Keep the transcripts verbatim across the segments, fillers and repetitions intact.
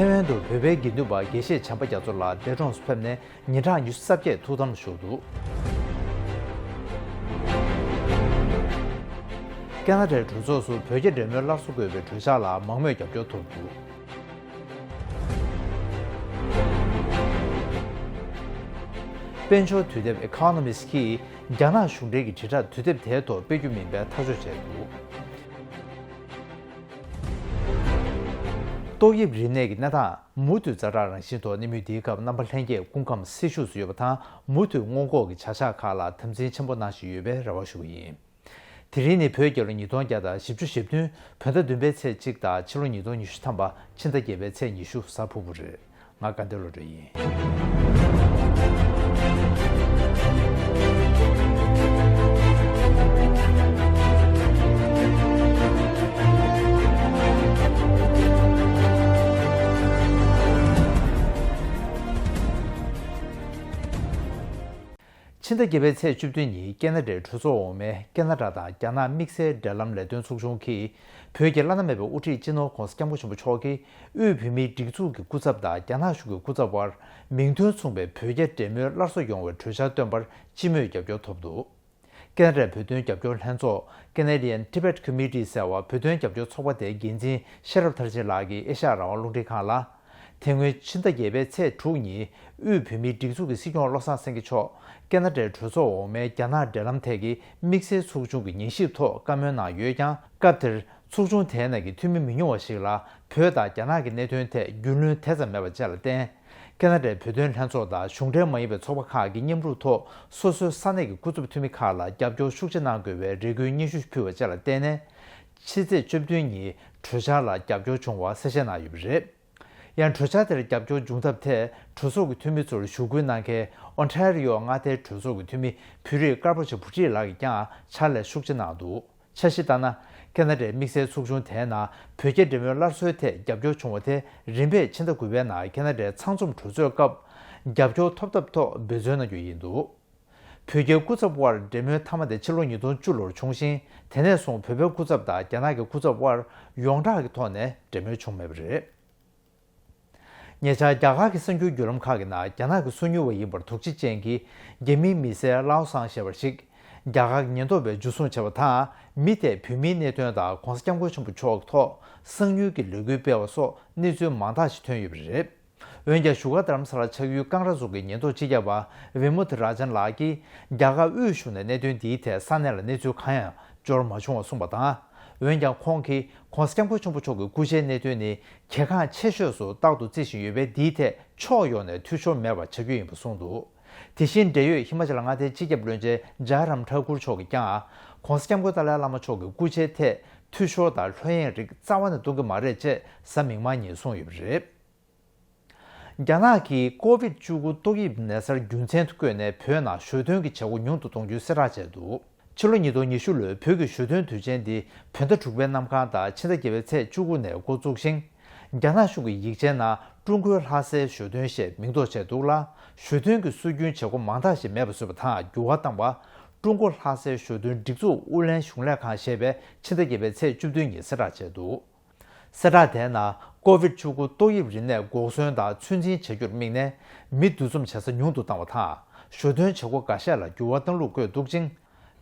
ཐེ་ཝན་དུ་བོད་པའི་དགེ་འདུན་པ་དགེ་བཤེས་བྱམས་པ་རྒྱ་མཚོ་ལགས་འདས་གྲོངས་སུ་ཕེབས་ནས་ཉིན་གྲངས་ཉི་ཤུ་རྩ་བརྒྱད་ཐུགས་དམ་བཞུགས་འདུག་ཀེ་ན་ཌའི་གྲོས་ཚོགས་སུ་བོད་རྒྱ་འབྲེལ་མོལ་སླར་གསོ་དགོས་པའི་གྲོས་འཆར་ལ་མང་མོས་རྒྱབ་སྐྱོར་ཐོབ་འདུག་དཔལ་འབྱོར་དུས་དེབ་Economist་གིས་རྒྱ་ནག་གཞུང་འབྲེལ་གྱི་དྲིལ་བསྒྲགས་དུས་དེབ་དེའི་ཐོག་སྤེལ་རྒྱུ་མིན་པའི་ཐག་གཅོད་བྱས་འདུག་ཏོག་དབྱིབས་རིམས་ནད་ཀྱི་གནས་སྟངས་མུ་མཐུད་ཛ་དྲག་རང་བཞིན་ཐོག་གནས་མུས་འདིའི་སྐབས་རྣམ་པ་ལྷན་རྒྱས་སྐུ་ཁམས་སྲི་ཞུགས་སུ་ཡོད་པ་དང་། མུ་མཐུད་སྔོན་འགོག་གི་བྱ་གཞག་ཁག་ལ་དམ་འཛིན་ཆེན་པོ་གནང་བཞིན་ཡོད་པའི་རེ་བ་ཞུ་གི་ཡིན། དེ་རིང་ནི་བོད་རྒྱལ་ལོ་ཉིས་སྟོང་བརྒྱ་དང་བཞི་བཅུ་ཞེ་བདུན་བོད་ཟླ་བདུན་པའི་ཚེས་གཅིག་དང་ཕྱི་ལོ་ཉིས་སྟོང་ཉི་ཤུ་ཐམ་པ་ཕྱི་ཟླ་བརྒྱད་པའི་ཚེས་ཉི་ཤུ་གཟའ་ཕུར་བུ་རེད། ང་དགའ་ལྡན་བློ་གྲོས་ཡིན། ཕྱི་ཟླ་བརྒྱད་པའི་ཚེས་བཅུ་བདུན་ཉིན་ཀེ་ན་ཌའི་གྲོས་ཚོགས་འོག་མའི་ཀེ་ན་ཌ་དང་རྒྱ་ནག་དམིགས་བསལ་འབྲེལ་ལམ་ལས་དོན་ཚོགས་ཆུང་གིས། བོད་ཀྱི་བླ་ན་མེད་པའི་དབུ་ཁྲིད་སྤྱི་ནོར་༧གོང་ས་༧སྐྱབས་མགོན་ཆེན་པོ་མཆོག་གིས་དབུས་བོད་མིའི་སྒྲིག་འཛུགས་ཀྱི་སྐུ་ཚབ་དང་རྒྱ་ནག་གཞུང་གི་སྐུ་ཚབ་དབར་མིང་དོན་མཚུངས་པའི་བོད་རྒྱ་འབྲེལ་མོལ་སླར་གསོ་ཡོང་བའི་གྲོས་འཆར་བཏོན་པར་སྤྱི་མོས་རྒྱབ་སྐྱོར་ཐོབ་འདུག་ཀེ་ན་ཌའི་བོད་དོན་རྒྱབ་སྐྱོར་ལྷན་ཚོགས་Canadian Tibet Committee ཟེར་བ་བོད་དོན་རྒྱབ་སྐྱོར་ཚོགས་པ་དེའི་འགན་འཛིན་ཤེས་རབ་མཐར་ཕྱིན་ལགས་ཀྱིས་ཨེ་ཤ་ཡ་རང་དབང་རླུང་འཕྲིན་ཁང་ལ། དེ་སྔོན་ཕྱི་ཟླ་བརྒྱད་པའི་ཚེས་དྲུག་ཉིན་དབུས་བོད་མིའི་སྒྲིག་འཛུགས་ཀྱི་སྲིད་སྐྱོང་བློ་བཟང་སེང་གེ་མཆོག་ཀེ་ན་ཌའི་གྲོས་ཚོགས་འོག་མའི་རྒྱ་ནག་འབྲེལ་ལམ་ཐད་ཀྱི་དམིགས་བསལ་ཚོགས་ཆུང་གི་ཉན་ཞིབ་ཐོག་བཀའ་མོལ་གནང་ཡོད་ཀྱང་། སྐབས་དེར་ཚོགས་ཆུང་དེའི་ནང་གི་འཐུས་མི་མི་ཉུང་བ་ཞིག་ལ་བོད་དང་རྒྱ་ནག་གི་གནད་དོན་ཐད་རྒྱུས་ལོན་དེ་ཙམ་མེད་པ་བཅས་ལ་བརྟེན། ཀེ་ན་ཌའི་བོད་དོན་ལྷན་ཚོགས་དང་གཞུང་འབྲེལ་མ་ཡིན་པའི་ཚོགས་པ་ཁག་གི་མཉམ་རུབ་ཐོག་སོ་སོའི་ས་གནས་ཀྱི་སྐུ་ཚབ་འཐུས་མི་ཁག་ལ་རྒྱབ་སྐྱོར་ཤུགས་ཆེ་གནང་དགོས་པའི་རེ་སྐུལ་སྙན་ཞུ་ཕུལ་བ་བཅས་ལ་བརྟེན་ནས། ཕྱི་ཚེས་བཅུ་བདུན་ཉིན་གྲོས་འཆར་ལ་རྒྱབ་སྐྱོར་བྱུང་བ་གསལ་བཤད་གནང་ཡོད་པ་རེད། ཡང་གྲོས་འཆར་དེར་རྒྱབ་སྐྱོར་འབྱུང་ཐབས་ཐད་གྲོས་ཚོགས་ཀྱི་འཐུས་མི་ཚོར་ཞུ་སྐུལ་གནང་མཁན་ཨོན་ཊ་རི་ཡོ་མངའ་སྡེའི་གྲོས་ཚོགས་ཀྱི་འཐུས་མི་བོད་རིགས་སྐལ་པོ་ཆེ་བུ་ཁྲིད་ལགས་ཀྱིས་ཀྱང་ཕྱག་ལས་ཤུགས་ཆེ་གནང་འདུག་འཆར་གཞི་ལྟར་ན། ཀེ་ན་ཌའི་དམིགས་བསལ་ཚོགས་ཆུང་དེའི་ནང་བོད་རྒྱ་འབྲེལ་མོལ་སླར་གསོའི་ཐད་རྒྱབ་སྐྱོར་བྱུང་བ་དེ་རིམ་པས་ཕྱི་ཟླ་དགུ་པའི་ནང་ཀེ་ན་ཌའི་ཚང་འཛོམས་གྲོས་ཚོགས་སྐབས་རྒྱབ་སྐྱོར་ཐོབ་ཐབས་ཐོག་འབད་བརྩོན་གནང་རྒྱུ་ཡིན་འདུག་བོད་རྒྱའི་སྐུ་ཚབ་དབར་འབྲེལ་མོལ་མཐའ་མ་དེ་ཕྱི་ལོ་ཉིས་སྟོང་བཅུ་ལོར་བྱུང་ཞིང་། དེ་ནས་བཟུང་བོད་པའི་སྐུ་ཚབ་དང་རྒྱ་ནག་གི་སྐུ་ཚབ་དབར་ཡོངས་གྲགས་ཀྱི་ཐོག་ནས་འབྲེལ་མོལ་བྱུང་མེད་པ་རེད། ཉེ་ཆར་རྒྱ་གར་གྱི་གསར་འགྱུར་བརྒྱུད་ལམ་ཁག་གི་ནང་རྒྱ་ནག་གི་སོ་ཉུལ་བ་ཡིན་པར་དོགས་གཞི་ཅན་གྱི་རྒྱ་མིའི་མི་སེར་ལའོ་སང་ཞེས་པ་ཞིག་རྒྱ་གར་གྱི་ཉེན་རྟོག་པས་འཇུ་བཟུང་བྱས་པ་དང་། མི་དེས་བོད་མིའི་གནད་དོན་དང་༧གོང་ས་༧སྐྱབས་མགོན་ཆེན་པོ་མཆོག་གི་ཐོག་གསང་ཉུལ་གྱི་ལས་འགུལ་སྤེལ་བ་སོགས་གནས་ཚུལ་མང་དག་ཞིག་ཐོན་ཡོད་པ་རེད། འོན་ཀྱང་བཞུགས་སྒར་རྡ་རམ་ས་ལར་ཆགས་ཡུལ་ཀང་ར་ཛུ་གི་ཉེན་རྟོག་སྤྱི་ཁྱབ་པ་བི་མུ་ཐི་ར་ཇན་ལགས་ཀྱིས་རྒྱ་གར་དབུས་གཞུང་ནས་གནད་དོན་འདིའི་ཐད་ས་གནས་ལ་གནས་ཚུལ་གང་ཡང་འབྱོར་མ་བྱུང་བ་གསུངས་པ་དང་། འོན་ཀྱང་ཁོང་གིས་༧གོང་ས་༧སྐྱབས་མགོན་ཆེན་པོ་མཆོག་གི་སྐུ་ཕྱྭའི་གནད་དོན་ནི་གལ་འགངས་ཆེ་ཤོས་སུ་རྟག་ཏུ་བརྩི་བཞིན་ཡོད་པས། འདིའི་ཐད་ཕྱོགས་ཡོངས་ནས་འཐུས་ཤོར་མེད་པ་བྱ་རྒྱུ་ཡིན་པ་གསུངས་འདུག་དེ་བཞིན་འབྲེལ་ཡོད་ཧི་མ་ཅལ་མངའ་སྡེའི་སྤྱི་ཁྱབ་བློན་ཆེན་ཇཱ་རམ་ཐཱ་ཀུར་མཆོག་གིས་ཀྱང་༧གོང་ས་༧སྐྱབས་མགོན་ཏཱ་ལའི་བླ་མ་མཆོག་གི་སྐུ་ཕྱྭའི་ཐད་འཐུས་ཤོར་དང་ལྷོད་གཡེང་རིགས་རྩ་བ་ནས་གཏོང་གི་མ་རེད་ཅེས་གཟའ་མིག་དམར་ཉིན་གསུངས་ཡོད་པ་རེད། རྒྱ་ནག་གིས་ཀོ་བིད་བཅུ་དགུ་ཏོག་དབྱིབས་ནད་གསར་རྒྱུ་མཚན་དུ་བཀོད་ནས་བོད་ནང་ཞོ་སྟོན་གྱི་བྱེད་སྒོ་ཉུང་དུ་གཏོང་རྒྱུའི་གསལ་བསྒྲགས་བྱས་འདུག་ཕྱི་ལོ་ཉིས་སྟོང་ཉི་ཤུ་ལོའི་བོད་ཀྱི་ཞོ་སྟོན་དུས་ཆེན་འདི་བོད་ཟླ་དྲུག་པའི་གནམ་གང་དང་ཕྱི་ཟླ་བརྒྱད་པའི་ཚེས་བཅུ་དགུ་ནས་འགོ་བཙུགས་ཤིང་། རྒྱ་ནག་གཞུང་གི་ཡིག་ཆའི་ནང་ཀྲུང་གོའི་ལྷ་སའི་ཞོ་སྟོན་ཞེས་མིང་འདོགས་བྱས་འདུག་ལ། ཞོ་སྟོན་གྱི་སྲོལ་རྒྱུན་བྱེད་སྒོ་མང་དག་ཞིག་མེད་པ་བཟོས་པ་དང་འགྱུར་བ་བཏང་བ། ཀྲུང་གོ་ལྷ་སའི་ཞོ་སྟོན་སྒྲིག་འཛུགས་ཨུ་ལན་གཞུང་ལས་ཁང་ཞེས་པས་ཕྱི་ཟླ་བརྒྱད་པའི་ཚེས་བཅུ་བདུན་ཉིན་གསལ་བསྒྲགས་བྱས་འདུག་གསལ་བསྒྲགས་དེའི་ནང་ཀོ་བིད་བཅུ་དགུ་ཏོག་དབྱིབས་རིམས་ནད་འགོག་ཟོན་དང་ཚོད་འཛིན་བྱ་རྒྱུར་དམིགས་ནས་མི་འདུ་འཛོམས་བྱེད་ས་ཉུང་དུ་བཏང་བ་དང་། ཞོ་སྟོན་བྱེད་སྒོ་འགའ་ཤས་ལ་འགྱུར་བ་བཏང་ལུགས་བཀོད་འདུག་ཅིང་།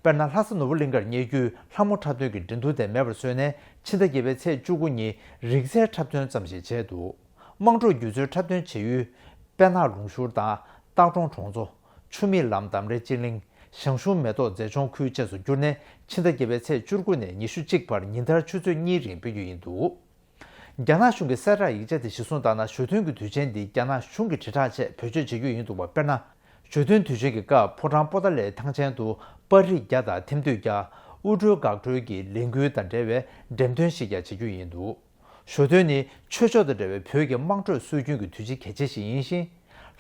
དཔེར་ན། ལྷ་ས་ནོར་བུ་གླིང་གར་གཉེར་རྒྱུའི་ལྷ་མོ་འཁྲབ་སྟོན་གྱི་འགྲན་བསྡུར་དེ་མེད་པར་བཟོས་ནས་ཕྱི་ཟླ་བརྒྱད་པའི་ཚེས་བཅུ་དགུ་ཉིན་རིག་རྩལ་འཁྲབ་སྟོན་ཙམ་ཞིག་བྱས་འདུག་དམངས་ཁྲོད་སྒྱུ་རྩལ་འཁྲབ་སྟོན་བྱེད་ཡུལ། དཔལ་ནག་ལུང་ཤུར་དང་སྟག་གྲོང་གྲོང་ཚོ། ཆུ་མིག་ལམ་འདམ་རའི་སྤྱི་གླིང་། ཞང་ཞུང་མེ་ཏོག་མཛེས་ལྗོངས་ཁུལ་བཅས་སུ་བསྒྱུར་ནས་ཕྱི་ཟླ་བརྒྱད་པའི་ཚེས་བཅུ་དགུ་ནས་ཉི་ཤུ་གཅིག་བར་ཉིན་ལྟར་ཆུ་ཚོད་གཉིས་རིང་སྤེལ་རྒྱུ་ཡིན་འདུག་རྒྱ་ནག་གཞུང་གི་གསལ་བསྒྲགས་ཡིག་ཆ་དེ་གཞིར་བཟུང་ལྟར་ན། ཞོ་སྟོན་གྱི་དུས་ཆེན་འདི་རྒྱ་ནག་གཞུང་གི་དྲིལ་བསྒྲགས་ཆེད་བེད་སྤྱོད་བྱེད་རྒྱུ་ཡིན་འདུག་པ། དཔེར་ན། ཞོ་སྟོན་དུས་ཆེན་གྱི་སྐབས་ཕོ་བྲང་པོ་ཏཱ་ལའི་ཐང་ཆེན་དུ་པར་རིས་བརྒྱ་དང་ཐེམ་དུད་བརྒྱ། དབུལ་སྒྲོལ་འགག་སྒྲོལ་གྱི་ལས་འགུལ་དང་འབྲེལ་བའི་འགྲེམས་སྟོན་ཞིག་ཀྱང་བྱེད་རྒྱུ་ཡིན་འདུག་ཞོ་སྟོན་ནི་ཆོས་ཕྱོགས་དང་འབྲེལ་བའི་བོད་ཀྱི་དམངས་ཁྲོད་སྲོལ་རྒྱུན་གྱི་དུས་ཆེན་གལ་ཆེ་ཞིག་ཡིན་ཞིང་།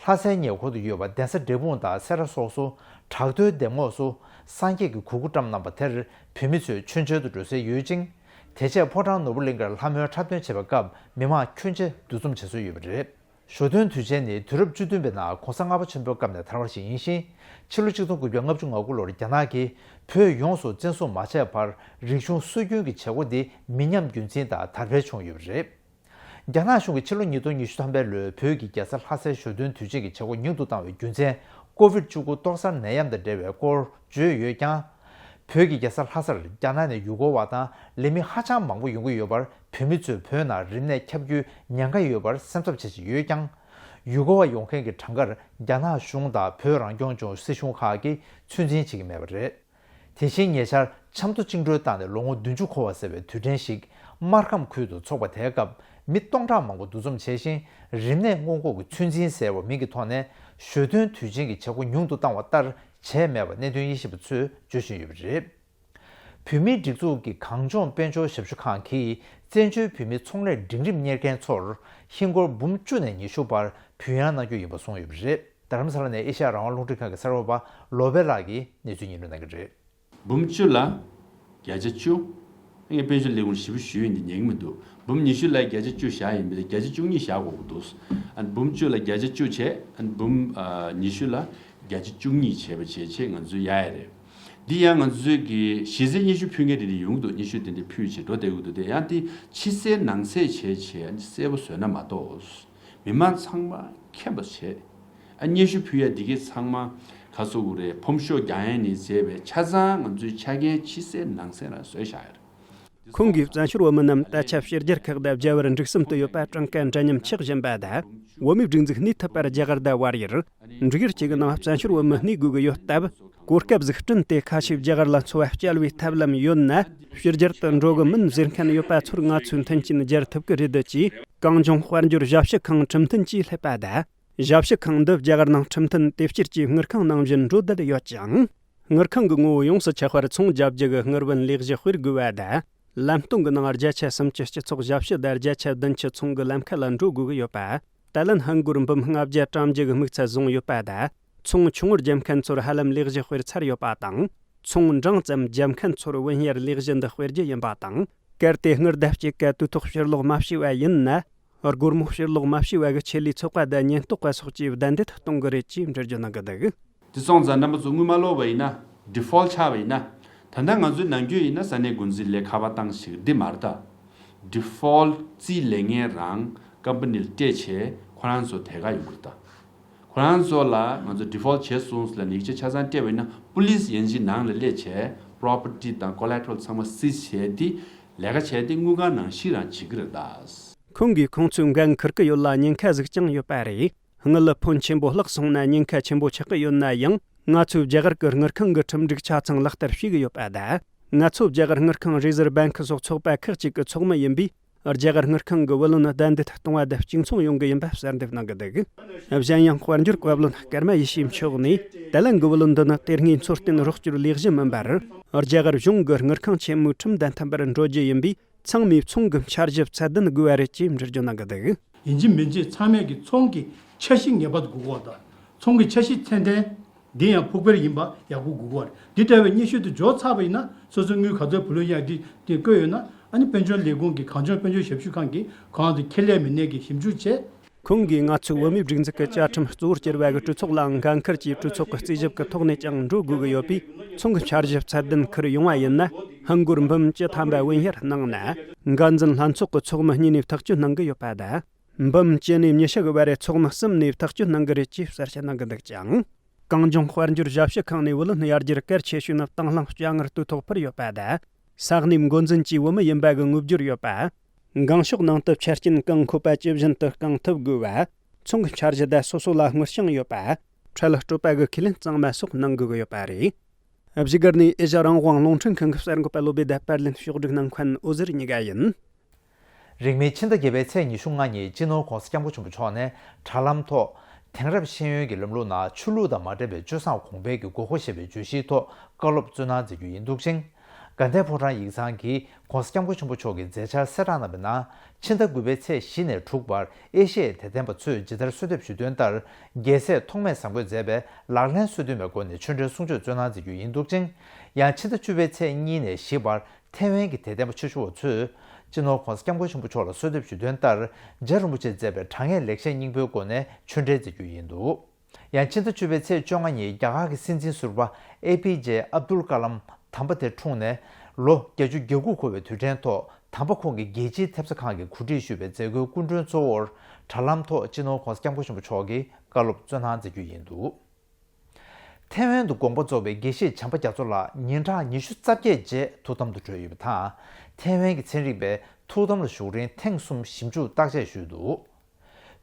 ལྷ་སའི་ཉེ་འཁོར་དུ་ཡོད་པ་གདན་ས་འབྲས་སྤུངས་དང་སེ་ར་སོགས་སུ་བྲག་རྡོའི་གདན་ངོགས་སུ་སངས་རྒྱས་ཀྱི་གོས་སྐུ་བཀྲམ་གནང་བ་དེར་བོད་མི་ཚོས་མཆོད་མཇལ་དུ་འགྲོ་སྲོལ་ཡོད་ཅིང་། དེ་རྗེས་ཕོ་བྲང་ནོར་བུ་གླིང་གར་ལྷ་མོའི་འཁྲབ་སྟོན་བྱེད་པའི་སྐབས་མི་མང་ཁྱོན་ཆེ་འདུ་འཛོམས་བྱེད་སྲོལ་ཡོད་པ་རེད། ཞོ་སྟོན་དུས་ཆེན་ནི་དུས་རབས་བཅུ་བདུན་པའི་ནང་གོང་ས་ལྔ་པ་ཆེན་པོའི་སྐབས་ནས་དར་བ་ཞིག་ཡིན་ཞིང་། ཕྱི་ལོ་ཆིག་སྟོང་དགུ་བརྒྱ་ལྔ་བཅུ་ང་དགུ་ལོར་རྒྱ་ནག་གིས་བོད་ཡོངས་སུ་བཙན་བཟུང་མ་བྱས་བར་རིག་གཞུང་སྲོལ་རྒྱུན་གྱི་བྱེད་སྒོ་འདི་མི་ཉམས་རྒྱུན་འཛིན་དང་དར་འཕེལ་བྱུང་ཡོད་པ་རེད། རྒྱ་ནག་གཞུང་གིས་ཕྱི་ལོ་ཉིས་སྟོང་ཉི་ཤུ་ཐམ་པའི་ལོའི་བོད་ཀྱི་རྒྱལ་ས་ལྷ་སའི་ཞོ་སྟོན་དུས་ཆེན་གྱི་བྱེད་སྒོ་ཉུང་དུ་བཏང་བའི་རྒྱུ་མཚན་ཀོ་བིད་བཅུ་དགུ་ཏོག་གསར་ནད་ཡམས་དང་འབྲེལ་བའི་སྐོར་བརྗོད་ཡོད་ཀྱང་། བོད་ཀྱི་རྒྱལ་ས་ལྷ་སར་རྒྱ་ནག་ནས་ཡུལ་སྐོར་བ་དང་ལས་མི་ཧ་ཅང་མང་པོ་ཡོང་གི་ཡོད་པར། བོད་མི་ཚོས་བོད་ནང་རིམས་ནད་ཁྱབ་རྒྱུའི་ཉེན་ཁ་ཡོད་པར་སེམས་འཚབ་བྱེད་བཞིན་ཡོད་ཀྱང་། ཡུལ་སྐོར་བ་ཡོང་མཁན་གྱི་གྲངས་ཀར་རྒྱ་ནག་གཞུང་དང་བོད་རང་སྐྱོང་ལྗོངས་སྲིད་གཞུང་ཁག་གིས་ཚོད་འཛིན་བྱེད་ཀྱི་མེད་པ་རེད། དེ་བཞིན་ཉེ་ཆར་ཆབ་མདོ་བཅིངས་འགྲོལ་བཏང་ནས་ལོ་ངོ་བདུན་ཅུ་འཁོར་བ་ཟེར་བའི་དུས་དྲན་ཞིག་སྨར་ཁམས་ཁུལ་དུ་འཚོགས་པ་དེའི་སྐབས། མི་སྟོང་ཕྲག་མང་པོ་འདུ་འཛོམས་བྱས་ཤིང་། རིམས་ནད་སྔོན་འགོག་གི་ཚོད་འཛིན་ཟེར་བ་མིང་གི་ཐོག་ནས་ཞོ་སྟོན་དུས་ཆེན་གྱི་བྱེད་སྒོ་ཉུང་དུ་བཏང་བ་ལྟར་བྱས་མེད་པ་གནད་དོན་དབྱེ་ཞིབ་པ་ཚོས་བརྗོད་བཞིན་ཡོད་པ་རེད། བོད་མིའི་སྒྲིག་འཛུགས་ཀྱི་གངས་ལྗོངས་དཔལ་འབྱོར་ཞབས་ཞུ་ཁང་གིས་བཙན་བྱོལ་བོད་མིའི་ཚོང་ལས་འབྲིང་རིམ་གཉེར་མཁན་ཚོར་ཧིན་སྒོར་འབུམ་བཅུ་ནས་ཉི་ཤུ་བར་ཕུལ་ཡང་གནང་རྒྱུ་ཡིན་པ་གསུངས་ཡོད་པ་རེད། རྡ་རམ་ས་ལ་ནས་ཨེ་ཤ་ཡ་རང་དབང་རླུང་འཕྲིན་ཁང་གི་གསར་འགོད་པ་ལོ་པེ་ལགས་ཀྱིས་གནས་ཚུལ་སྙན་སྒྲོན་གནང་གི་རེད། འབུམ་བཅུ་ལ་བརྒྱ་ཆ་བཅུ། ངས་དཔལ་འབྱོར་ལས་ཁུངས་ཞིབ་པ་ཞུས་ཡིན་འདི་ཉན་གི་མི་འདུག་འབུམ་ཉི་ཤུ་ལ་བརྒྱ་ཆ་བཅུ་བཞག་ཡིན་པས་བརྒྱ་ཆ་བཅུ་གཉིས་བཞག་དགོས་ཀྱི་འདུག་ཨ་ནི་འབུམ་བཅུ་ལ་བརྒྱ་ཆ་བཅུ་བྱས། ཨ་ནི་འབུམ་ཨ་ཉི་ཤུ་ལ་བརྒྱ་ཆ་བཅུ་གཉིས་བྱས་པ་བྱས་བྱས་ང་ཚོའི་ཡ་ཡ་རེད། འདི་ཡང་ང་ཚོའི་གི་གཞི་རྩའི་སྙན་ཞུ་ཕུལ་མཁན་དེ་འདྲ་ཡོང་གི་འདུག་སྙན་ཞུ་དེ་འདྲ་ཕུལ་བྱས་འགྲོ་བསྡད་ཀྱི་འདུག་དེ་ཡང་དེ་ཕྱི་གསལ་ནང་གསལ་བྱས་བྱས་ཨ་ནི་གསལ་པོ་བཟོས་ན་མ་གཏོགས། མི་མང་ཚང་མ་མཁྱེན་པ་བྱས། ཨ་སྙན་ཞུ་ཕུལ་ཡ་འདི་གའི་ཚང་མ་ག་སོ་དགོས་རེད། ཕོམ་ཤོག་རྒྱག་ཡ་ནས་བྱས་པའི་ཆ་ཚང་ང་ཚོའི་ཆ་རྐྱེན་ཕྱི་གསལ་ནང་གསལ་རང་བཟོས་བཞག་ཡ་རེད། ཁོང་གིས་བཙན་བྱོལ་བོད་མི་རྣམས་ད་ཆ་ཕྱི་རྒྱལ་ཁག་དང་མཇལ་བར་འགྲིག་བསམ་དུ་ཡོད་པ་གྲངས་ཀ་འདྲ་མཉམ་ཆགས་བཞིན་པ་དང་། བོད་མིའི་སྒྲིག་འཛུགས་གནས་ཐུབ་པར་རྒྱ་གར་དང་བལ་ཡུལ། འབྲུག་ཡུལ་བཅས་ཀྱི་ནང་བཙན་བྱོལ་བོད་མི་གནས་དགོས་ཀྱི་ཡོད་སྟབས། གོ་སྐབས་ཟིག་བསྐྲུན་ཏེ་ཁ་ཤས་རྒྱ་གར་ལ་འཚོ་བ་སྐྱེལ་བའི་ཐབས་ལམ་ཡོད་ན། ཕྱི་རྒྱལ་དུ་འགྲོ་གི་མིན་ཟེར་མཁན་ཡོད་པ་ཚོར་ང་ཚོས་མཐུན་རྐྱེན་སྦྱར་ཐུབ་ཀྱི་རེད་ཅེས། གངས་ལྗོངས་དཔལ་འབྱོར་ཞབས་ཞུ་ཁང་ཁྲིམས་མཐུན་གྱིས་སླེབས་པ་དང་། ཞབས་ཞུ་ཁང་འདི་རྒྱ་གར་ནང་ཁྲིམས་མཐུན་དེབ་སྐྱེལ་གྱི་དངུལ་ཁང་ནང་བཞིན་འགྲོ་བསྡད་ཡོད་ཅིང་། དངུལ་ཁང་གི་ངོ་བོ་ཡོངས་སུ་ཆགས་པར་ཚོང་རྒྱག་རྒྱུ་གི་དངུལ་བུན་ལེགས་གཞི་སྤེལ་དགོས་པ་དང་། ལམ་སྟོན་གྱི་ནང་བརྒྱ་ཆ་སུམ་ཅུ་སྤྱི་ཚོགས་ཞབས་ཞུ་དང་བརྒྱ་ཆ་བདུན་ཅུ་ཚོང་གི་ལམ་ཁ་ལ་འགྲོ་དགོས་ཀྱི་ཡོད་པ། ད་ལན་ཧིན་སྒོར་འབུམ་ལྔ་བརྒྱ་གྲངས་ཀྱི་དམིགས་ཚད་བཟུང་ཡོད་པ་དང་། ཚོང་ཆུང་ངུར་རྒྱབ་མཁན་ཚོར་ཧ་ལམ་ལེགས་གཞི་སྤེལ་ཚར་ཡོད་པ་དང་། ཚོང་འབྲིང་ཙམ་རྒྱབ་མཁན་ཚོར་བུན་གཡར་ལེགས་གཞི་འདི་སྤེལ་རྒྱུ་ཡིན་པ་དང་། གལ་ཏེ་དངུལ་བརྡ་སྤྲོད་སྐབས་དུས་ཐོག་ཕྱིར་སློག་མ་བྱས་པ་ཡིན་ན། སྒོར་མོ་ཕྱིར་སློག་མ་བྱས་པ་གི་ཆེད་ལས་ཚོགས་པ་དང་ཉེན་རྟོག་པ་སོགས་ཀྱིས་བདའ་འདེད་གཏོང་གི་རེད་ཅེས་འགྲེལ་བརྗོད་གནང་གི་འདུག་དེ་སོང་ཙང་རྣམ་པ་ཚོ་དངུལ་མ་སློག་པ་ཡིན་ན། ཌི་ཕོལ་ཊི་ཆགས་པ་ཡིན་ན། ད་ལྟ་ང་ཚོའི་ནང་ཁུལ་ཡིན་ན་ས་གནས་འགོ་འཛིན་ལས་ཁ་པར་བཏང་ཞིག་འདི་མ་རེད་ད། ཌི་ཕོལ་ཊི་རྩིས་ལེན་མཁན་རང་ཀམ་པ་ནི་ལ་སྤྲད་བྱས་ཁོ་རང་ཚོ་དེ་ག་ཡོང་གི་རེད་ད། ཁོ་རང་ཚོ་ལ་ང་ཚོ་ཌི་ཕོལ་ཊི་བྱས་སོང་ཟེར་ལབ་ནས་ཡིག་ཆ་ཆ་ཚང་སྤྲད་པ་ཡིན་ན་པུ་ལིས་ཡན་ཆད་ནང་ལ་སླེབས་བྱས་པོ་རོ་པར་ཊི་དང་ཀོ་ལེ་ཊ་རལ་ཚང་མ་སིઝ་བྱས་ཏེ་ལས་ཀ་བྱས་ཏེ་དངུལ་ཁང་ནང་བཞིན་རང་བྱེད་ཀྱི་རེད་ད། ཁོང་གིས་ཁོང་ཚོའི་འགན་འཁུར་གྱི་ཡོད་ལ་ཉེན་ཁ་ཟིག་ཀྱང་ཡོད་པ་རེད། དངུལ་ཕོན་ཆེན་པོ་བརླག་སོང་ན་ཉེན་ཁ་ཆེན་པོ་ཆགས་ཀྱི་ཡོད་ན་ཡང་། ང་ཚོས་རྒྱ་གར་གྱི་དངུལ་ཁང་གི་ཁྲིམས་སྒྲིག་ཆ་ཚང་ལག་བསྟར་བྱེད་ཀྱི་ཡོད་པ་དང་། ང་ཚོ་རྒྱ་གར་དངུལ་ཁང་རི་ཛར་བ་བྷེང་ཁི་སོགས་ཚོགས་པ་ཁག་ཅིག་གི་ཚོགས་མི་ཡིན་པས། རྒྱ་གར་དངུལ་ཁང་གི་བུ་ལོན་བདའ་འདེད་གཏོང་བ་དང་གཅིག་མཚུངས་ཡོང་གི་ཡིན་པ་གསལ་འདེབས་གནང་གི་འདུག་གཞན་ཡང་དཔལ་འབྱོར་བཀའ་བློན་ཀརྨ་ཡེ་ཤེས་མཆོག་ནས། ད་ལན་གྱི་བུ་ལོན་འདི་ནི་ལྟས་ངན་འཚོ་རྟེན་རོགས་སྐྱོར་ལས་གཞི་མིན་པར། རྒྱ་གར་གཞུང་གི་དངུལ་ཁང་ཆེན་མོའི་ཁྲིམས་དང་མཐུན་པར་འགྲོ་རྒྱུ་ཡིན་པས། ཚང་མས་ཚོང་གི་འཆར་གཞི་ཚད་ལྡན་དགོས་པ་རེད་ཅེས་འགྲེལ་བརྗོད་གནང་གི་འདུག་ཡིན་གཅིག་མིན་གཅིག་ཚང་མས་ཀྱི་ཚོང་གི་འཆར་གཞི་ངེས་པར་དུ་དགོས་ཀྱི་ཡོད་ད། ཚོང་གི་འཆར་གཞི་ཚད་ལྡན། འདི་ཡང་ཕུགས་འཕེར་ཡིན་པ་ཡག་པོ་དགོས་ཀྱི་ཡོད་རེད། འདི་འདྲ་བའི་སྙན་ཞུ་དེ་འབྱོར་ཚར་བ་ཡིན་ན་སོ་སོའི་དངུལ་ག་ཚོད་བུ་ལོན་གཡར་འདི་དེ་བཀོད་ཡོད་ན། ཨ་ནི་དཔལ་འབྱོར་ལས་ཁུངས་ཀྱི་གངས་ལྗོངས་དཔལ་འབྱོར་ཞབས་ཞུ་ཁང་གིས་ཁོང་ཚོ་ཁེ་ལས་མི་སྣས་ཀྱི་ཞིབ་འཇུག་བྱས། ཁོང་གིས་ང་ཚོའི་བོད་མིའི་སྒྲིག་འཛུགས་ཀྱི་བཅའ་ཁྲིམས་གཙོ་བོར་གྱུར་པ་གི་གྲོས་ཚོགས་ལའང་འགན་འཁུར་གྱིས་གྲོས་ཚོགས་ཀྱི་རྩིས་ཞིབ་ཀྱི་ཐོག་ནས་ཀྱང་འགྲོ་དགོས་ཀྱི་ཡོད་པས། ཚོང་གི་འཆར་གཞི་ཚད་ལྡན་ཁུར་ཡོང་བ་ཡིན་ན། ཧིན་སྒོར་འབུམ་བཅུ་ཐམ་པ་བུན་གཡར་གནང་ན། འགན་འཛིན་ལྷན་ཚོགས་ཀྱི་ཚོགས་མི་གཉིས་ནས་ཐག་གཅོད་གནང་གི་ཡོད་པ་དང་། འབུམ་བཅུ་ནས་ཉི་ཤུ་གི་བར་རེ་ཚོགས་མི་གསུམ་ནས་ཐག་གཅོད་གནང་གི་རེད་ཅེས་གསལ་བཤད་གནང་གི་འདུག་ཅིང་། གངས་ལྗོངས་དཔལ་འབྱོར་ཞབས་ཞུ་ཁང་ནས་བུ་ལོན་གཡར་རྒྱུར་གལ་ཆེ་ཤོས་ནི་དང་བླངས་སྤྱི་དངུལ་དུས་ཐོག་ཕུལ་ཡོད་པ་དང་། ས་གནས་འགོ་འཛིན་གྱི་བུ་མོ་ཡིན་པ་གི་དངུལ་འབྱོར་ཡོད་པ། འགེངས་ཤོག་ནང་དུ་ཆ་རྐྱེན་གང་མཁོ་བ་ཇི་བཞིན་དུ་བསྐང་ཐུབ་དགོས་པ། ཚོང་གི་འཆར་གཞི་དང་སོ་སོ་ལ་དངུལ་བྱིན་ཡོད་པ། འཕྲལ་སྤྲོད་པ་གི་ཁས་ལེན་གཙང་མ་སོགས་གནང་དགོས་ཀྱི་ཡོད་པ་རེད། བཞུགས་སྒར་ནས་ཨེ་ཤ་རང་དབང་རླུང་འཕྲིན་ཁང་གི་གསར་འགོད་པ་བློ་བྷེ་དང་པར་ལེན་ཕྱོགས་སྒྲིག་གནང་མཁན་འོད་ཟེར་གཉིས་ཀ་ཡིན། རིང་མིན་ཕྱི་ཟླ་བརྒྱད་པའི་ཚེས་ཉི་ཤུ་ལྔ་ཉིན་སྤྱི་ནོར་༸གོང་ས་༸སྐྱབས་མགོན་ཆེན་པོ་མཆོག་ནས་དྲ་ལམ་ཐོག་དེང་རབས་ཤེས་ཡོན་གྱི་ལམ་ལུགས་ནང་ཆོས་ལུགས་དང་མ་འབྲེལ་བའི་སྤྱོད་བཟང་གོང་འཕེལ་གྱི་དགོས་མཁོ་ཞེས་པའི་བརྗོད་གཞིའི་ཐོག་བཀའ་སློབ་སྩོལ་གནང་མཛད་རྒྱུ་ཡིན་འདུག་ཅིང་། དགའ་ལྡན་ཕོ་བྲང་ཡིག་ཚང་གིས་༸གོང་ས་༸སྐྱབས་མགོན་ཆེན་པོ་མཆོག་གི་མཛད་འཆར་གསལ་བསྒྲགས་གནང་བའི་ནང་། ཕྱི་ཟླ་དགུ་པའི་ཚེས་བཞི་ནས་དྲུག་བར་ཨེ་ཤེ་ཡའི་དད་ལྡན་པ་ཚོས་ཇི་ལྟར་གསོལ་འདེབས་ཞུས་དོན་ལྟར། རྒྱལ་སྲས་ཐོགས་མེད་བཟང་པོས་མཛད་པའི་ལག་ལེན་སོ་བདུན་པའི་སྒོ་ནས་ཆོས་འབྲེལ་གསུང་ཆོས་སྩོལ་གནང་མཛད་རྒྱུ་ཡིན་འདུག་ཅིང་། ཡང་ཕྱི་ཟླ་བཅུ་པའི་ཚེས་གཉིས་ནས་བཞི་བར་ཐེ་ཝན་གྱི་དད་ལྡན་པ་ཆོས་ཞུ་བ་ཚོས་སྤྱི་ནོར་༸གོང་ས་༸སྐྱབས་མགོན་ཆེན་པོ་མཆོག་ལ་གསོལ་འདེབས་ཞུས་དོན་ལྟར། རྗེ་རིན་པོ་ཆེས་མཛད་པའི་དྲང་ངེས་ལེགས་བཤད་སྙིང་པོའི་སྒོ་ནས་ཆོས་འབྲེལ་མཛད་རྒྱུ་ཡིན་འདུག་ཡང་ཕྱི་ཟླ་བཅུ་པའི་ཚེས་བཅོ་ལྔ་ཉིན་རྒྱ་གར་གྱི་སྲིད་འཛིན་ཟུར་པ་ཨེ་པི་ཇེ་ཨབ་དུལ་ཀ་ལམ་དམ་པ་དེ་འཁྲུངས་ནས་ལོ་བརྒྱད་ཅུ་གྱ་དགུ་འཁོར་བའི་དུས་དྲན་ཐོག་ དམ་པ་ཁོང་གིས་རྒྱལ་སྤྱིའི་ཐེབས་རྩ་ཁང་གིས་གོ་སྒྲིག་ཞུས་པའི་མཛད་སྒོའི་སྐུ་མགྲོན་གཙོ་བོར་དྲ་ལམ་ཐོག་སྤྱི་ནོར་༧གོང་ས་༧སྐྱབས་མགོན་ཆེན་པོ་མཆོག་གིས་བཀའ་སློབ་སྩོལ་གནང་མཛད་རྒྱུ་ཡིན་འདུག་ཐེ་ཝན་དུ་དགོངས་པ་རྫོགས་པའི་དགེ་བཤེས་བྱམས་པ་རྒྱ་མཚོ་ལགས་ཉིན་གྲངས་ཉི་ཤུ་རྩ་བརྒྱད་རྗེས་ཐུགས་དམ་དུ་གྲོལ་ཡོད་པ་དང་། ཐེ་ཝན་གྱི་ཚན་རིག་པས་ཐུགས་དམ་ལ་བཞུགས་རིང་ཐེངས་གསུམ་ཞིབ་འཇུག་བརྟག་དཔྱད་ཞུས་འདུག་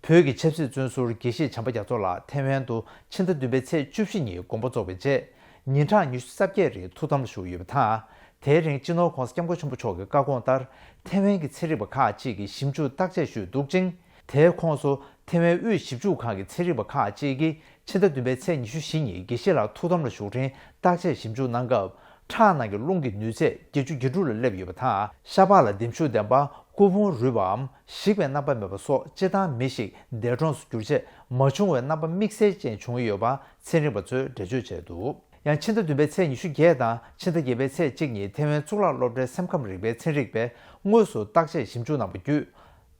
བོད་ཀྱི་ཆབ་སྲིད་བཙོན་ཟུར་དགེ་བཤེས་བྱམས་པ་རྒྱ་མཚོ་ལགས་ཐེ་ཝན་དུ་ཕྱི་ཟླ་བདུན་པའི་ཚེས་བཅུ་བཞི་ཉིན་དགོངས་པ་རྫོགས་པའི་རྗེས། ཉིན་གྲངས་ཉི་ཤུ་རྩ་བརྒྱད་རིང་ཐུགས་དམ་ལ་བཞུགས་ཡོད་པ་དང་། དེའི་རིང་སྤྱི་ནོར་༧གོང་ས་༧སྐྱབས་མགོན་ཆེན་པོ་མཆོག་གི་བཀའ་དགོངས་ལྟར་ཐེ་ཝན་གྱི་ཚན་རིག་པ་ཁག་ཅིག་གིས་ཞིབ་འཇུག་བརྟག་དཔྱད་ཞུས་འདུག་ཅིང་། དེའི་ཁོངས་སུ་ཐེ་ཝན་དབུས་ཞིབ་འཇུག་ཁང་གི་ཚན་རིག་པ་ཁག་ཅིག་གིས་ཕྱི་ཟླ་བདུན་པའི་ཚེས་ཉི་ཤུ་བཞི་ཉིན་དགེ་བཤེས་ལགས་ཐུགས་དམ་ལ་བཞུགས་རིང་བརྟག་དཔྱད་ཞིབ་འཇུག་གནང་སྐབས། ཁྲག་ནང་གི་རླུང་གི་ནུས་ཚད་བརྒྱད་ཅུ་གྱ་དྲུག་ལ་སླེབས་ཡོད་པ་དང་། ཤ་པགས་ལ་ལྡེམ་ཤུགས་ལྡན་པ། སྐུ་ཕུང་རུལ་བའམ་ཞིག་པའི་རྣམ་པ་མེད་པ་སོགས་སྤྱིར་བཏང་མི་ཞིག་འདས་གྲོངས་སུ་གྱུར་རྗེས་མ་བྱུང་བའི་རྣམ་པ་དམིགས་བསལ་ཅན་བྱུང་ཡོད་པ་ཚན་རིག་པ་ཚོས་འགྲེལ་བརྗོད་བྱས་འདུག་ཡང་ཕྱི་ཟླ་བདུན་པའི་ཚེས་ཉི་ཤུ་བརྒྱད་དང་ཕྱི་ཟླ་བརྒྱད་པའི་ཚེས་གཅིག་ཉིན་ཐེ་ཝན་གཙུག་ལག་སློབ་གྲྭའི་སེམས་ཁམས་རིག་པའི་ཚན་རིག་པས་དངོས་སུ་བརྟག་དཔྱད་ཞིབ་འཇུག་གནང་བ་བརྒྱུད།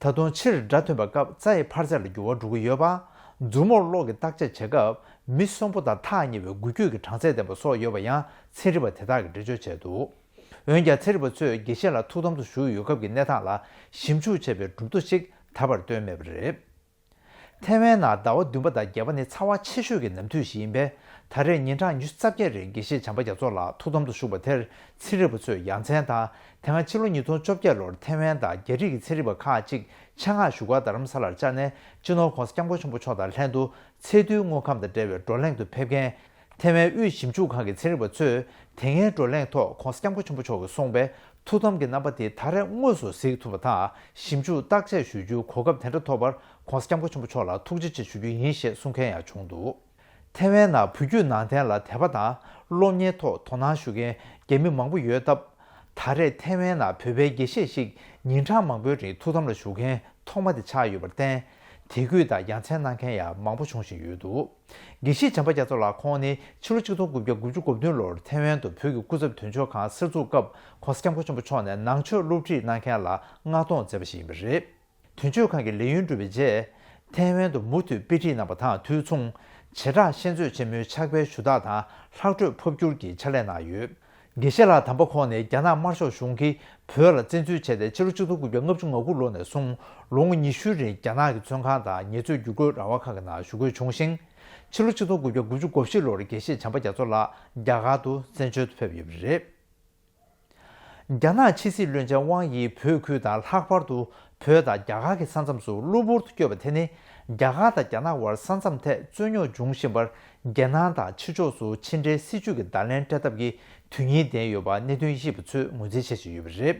ད་དུང་ཕྱིར་སྒྲ་ཐོན་པ་སྐབས་རྩ་ཡི་འཕར་ཚད་ལ་འགྱུར་བ་འགྲོ་གི་ཡོད་པ། མཛུབ་མོར་གློག་གི་བརྟག་དཔྱད་བྱེད་སྐབས་མི་གསོན་པོ་དང་ཐག་ཉེ་བའི་འགུལ་སྐྱོད་ཀྱི་གྲངས་ཚད་ལྡན་པ་སོགས་ཡོད་པ་ཡང་ཚན་རིག་པ་དེ་དག་གིས་འགྲེལ་བརྗོད་བྱས་འདུག་འོན་ཀྱང་ཚན་རིག་པ་ཚོས་དགེ་བཤེས་ལགས་ཐུགས་དམ་དུ་བཞུགས་ཡོད་སྐབས་ཀྱི་གནས་སྟངས་ལ་ཞིབ་འཇུག་བྱས་པའི་གྲུབ་ཐོབ་ཅིག་ད་བར་བཏོན་མེད་པ་རེད། ཐེ་ཝན་ནང་ཟླ་བ་བདུན་པ་དང་བརྒྱད་པ་ནི་ཚ་བ་ཆེ་ཤོས་ཀྱི་ནམ་དུས་ཤིག་ཡིན་པས། ད་རེས་ཉིན་གྲངས་ཉི་ཤུ་རྩ་བརྒྱད་རིང་དགེ་བཤེས་བྱམས་པ་རྒྱ་མཚོ་ལགས་ཐུགས་དམ་དུ་བཞུགས་པ་དེར་ཚན་རིག་པ་ཚོས་ཡ་མཚན་དང་། དེ་སྔ་ཕྱི་ལོ་ཉིས་སྟོང་བཅོ་བརྒྱད་ལོར་ཐེ་ཝན་དང་རྒྱ་རིགས་ཀྱི་ཚན་རིག་པ་ཁག་ཅིག་ཆེད་མངགས་བཞུགས་སྒར་རྡ་རམ་ས་ལར་བཅར་ནས། སྤྱི་ནོར་༧གོང་ས་༧སྐྱབས་མགོན་ཆེན་པོ་མཆོག་དང་ལྷན་དུ་ཚད་རྡུལ་དངོས་ཁམས་དང་འབྲེལ་བའི་བགྲོ་གླེང་དུ་ཕེབས་མཁན། ཐེ་ཝན་དབུས་ཞིབ་འཇུག་ཁང་གི་ཚན་རིག་པ་ཚོས་དེ་སྔའི་བགྲོ་གླེང་ཐོག་༧གོང་ས་༧སྐྱབས་མགོན་ཆེན་པོ་མཆོག་གིས་གསུངས་པའི་ཐུགས་དམ་གྱི་རྣམ་པ་དེ་ད་རེས་དངོས་སུ་གཟིགས་ཐུབ་པ་དང་། ཞིབ་འཇུག་བརྟག་དཔྱད་ཞུ་རྒྱུའི་གོ་སྐབས་དེ་འདྲ་ཐོབ་པར་༧གོང་ས་༧སྐྱབས་མགོན་ཆེན་པོ་མཆོག་ལ་ཐུགས་རྗེ་ཆེ་ཞུ་རྒྱུ་ཡིན་ཞེས་གསུང་མཁན་ཡང་བྱུང་འདུག་ཐེ་ཝན་ནང་བོད་བརྒྱུད་ནང་བསྟན་ལ་དད་པ་དང་སློབ་གཉེར་ཐོག་དོ་སྣང་ཞུ་མཁན་རྒྱ་མི་མང་པོ་ཡོད་སྟབས། ད་རེས་ཐེ་ཝན་ནང་བོད་པའི་དགེ་བཤེས་ཤིག་ཉིན་གྲངས་མང་པོའི་རིང་ཐུགས་དམ་ལ་བཞུགས་མཁན་ཐོག་མ་དེ་ཆགས་ཡོད་པར་བརྟེན། དད་གུས་དང་ཡ་མཚན་གནང་མཁན་ཡང་མང་པོ་བྱུང་བཞིན་ཡོད་འདུག་དགེ་བཤེས་བྱམས་པ་རྒྱ་མཚོ་ལགས་ཁོང་ནི་ཕྱི་ལོ་ཆིག་སྟོང་དགུ་བརྒྱ་དགུ་བཅུ་གོ་བདུན་ལོར་ཐེ་ཝན་དུ་བོད་ཀྱི་སྐུ་ཚབ་དོན་གཅོད་ཁང་གསར་འཛུགས་སྐབས་༧གོང་ས་༧སྐྱབས་མགོན་ཆེན་པོ་མཆོག་ནས་ནང་ཆོས་སློབ་ཁྲིད་གནང་མཁན་ལ་མངགས་གཏོང་མཛད་པ་ཞིག་ཡིན་པ་རེད། དོན་གཅོད་ཁང་གི་ལས་ཡུན་གྲུབ་པའི་རྗེས། ཐེ་ཝན་དུ་མུ་མཐུད་དཔེ་ཁྲིད་གནང་བ་དང་དུས་མཚུངས། བྱེ་བྲག་ཤེས་འཛོད་ཆེན་མོའི་ཕྱག་དཔེ་ཞུ་དག་དང་ལྷག་འཕྲོས་ཕབ་བསྒྱུར་གྱི་ཕྱག་ལས་གནང་ཡོད། དགེ་བཤེས་ལགས་དམ་པ་ཁོང་ནི་རྒྱ་ནག་དམར་ཤོག་གཞུང་གིས་བོད་ལ་བཙན་འཛུལ་བྱས་ཏེ་ཕྱི་ལོ་ཆིག་སྟོང་དགུ་བརྒྱ་ལྔ་བཅུ་ང་དགུ་ལོ་ནས་བཟུང་ལོ་ངོ་ཉི་ཤུའི་རིང་རྒྱ་ནག་གི་བཙོན་ཁང་དང་ཉེས་རྩོད་བསྒྱུར་བཀོད་ར་བ་ཁག་གི་ནང་ཞུ་དགོས་བྱུང་ཞིང་། ཕྱི་ལོ་ཆིག་སྟོང་དགུ་བརྒྱ་དགུ་བཅུ་གོ་བཞི་ལོར་དགེ་བཤེས་བྱམས་པ་རྒྱ་མཚོ་ལགས་རྒྱ་གར་དུ་བཙན་བྱོལ་དུ་ཕེབས་ཡོད་པ་རེད། རྒྱ་ནག་ཕྱི་སྲིད་བློན་ཆེན་ཝང་ཡིས་བོད་ཁུལ་དང་ལྷག་པར་དུ་བོད་དང་རྒྱ་གར་གྱི་ས་མཚམས་སུ་གློ་བུར་དུ་བསྐྱོད་པ་དེ་ནི། རྒྱ་གར་དང་རྒྱ་ནག་དབར་ས་མཚམས་ཐད་རྩོད་རྙོག་འབྱུང་བཞིན་པར། རྒྱལ་ནང་དང་ཕྱི་ཕྱོགས་སུ་ཕྱི་འབྲེལ་སྲིད་ཇུས་ཀྱི་བརྡ་ལན་སྤྲད་ཐབས་ཀྱི་དོན་སྙིང་ལྡན་ཡོད་པ་གནད་དོན་དབྱེ་ཞིབ་པ་ཚོས་ངོས་འཛིན་བྱེད་བཞིན་ཡོད་པ་རེད།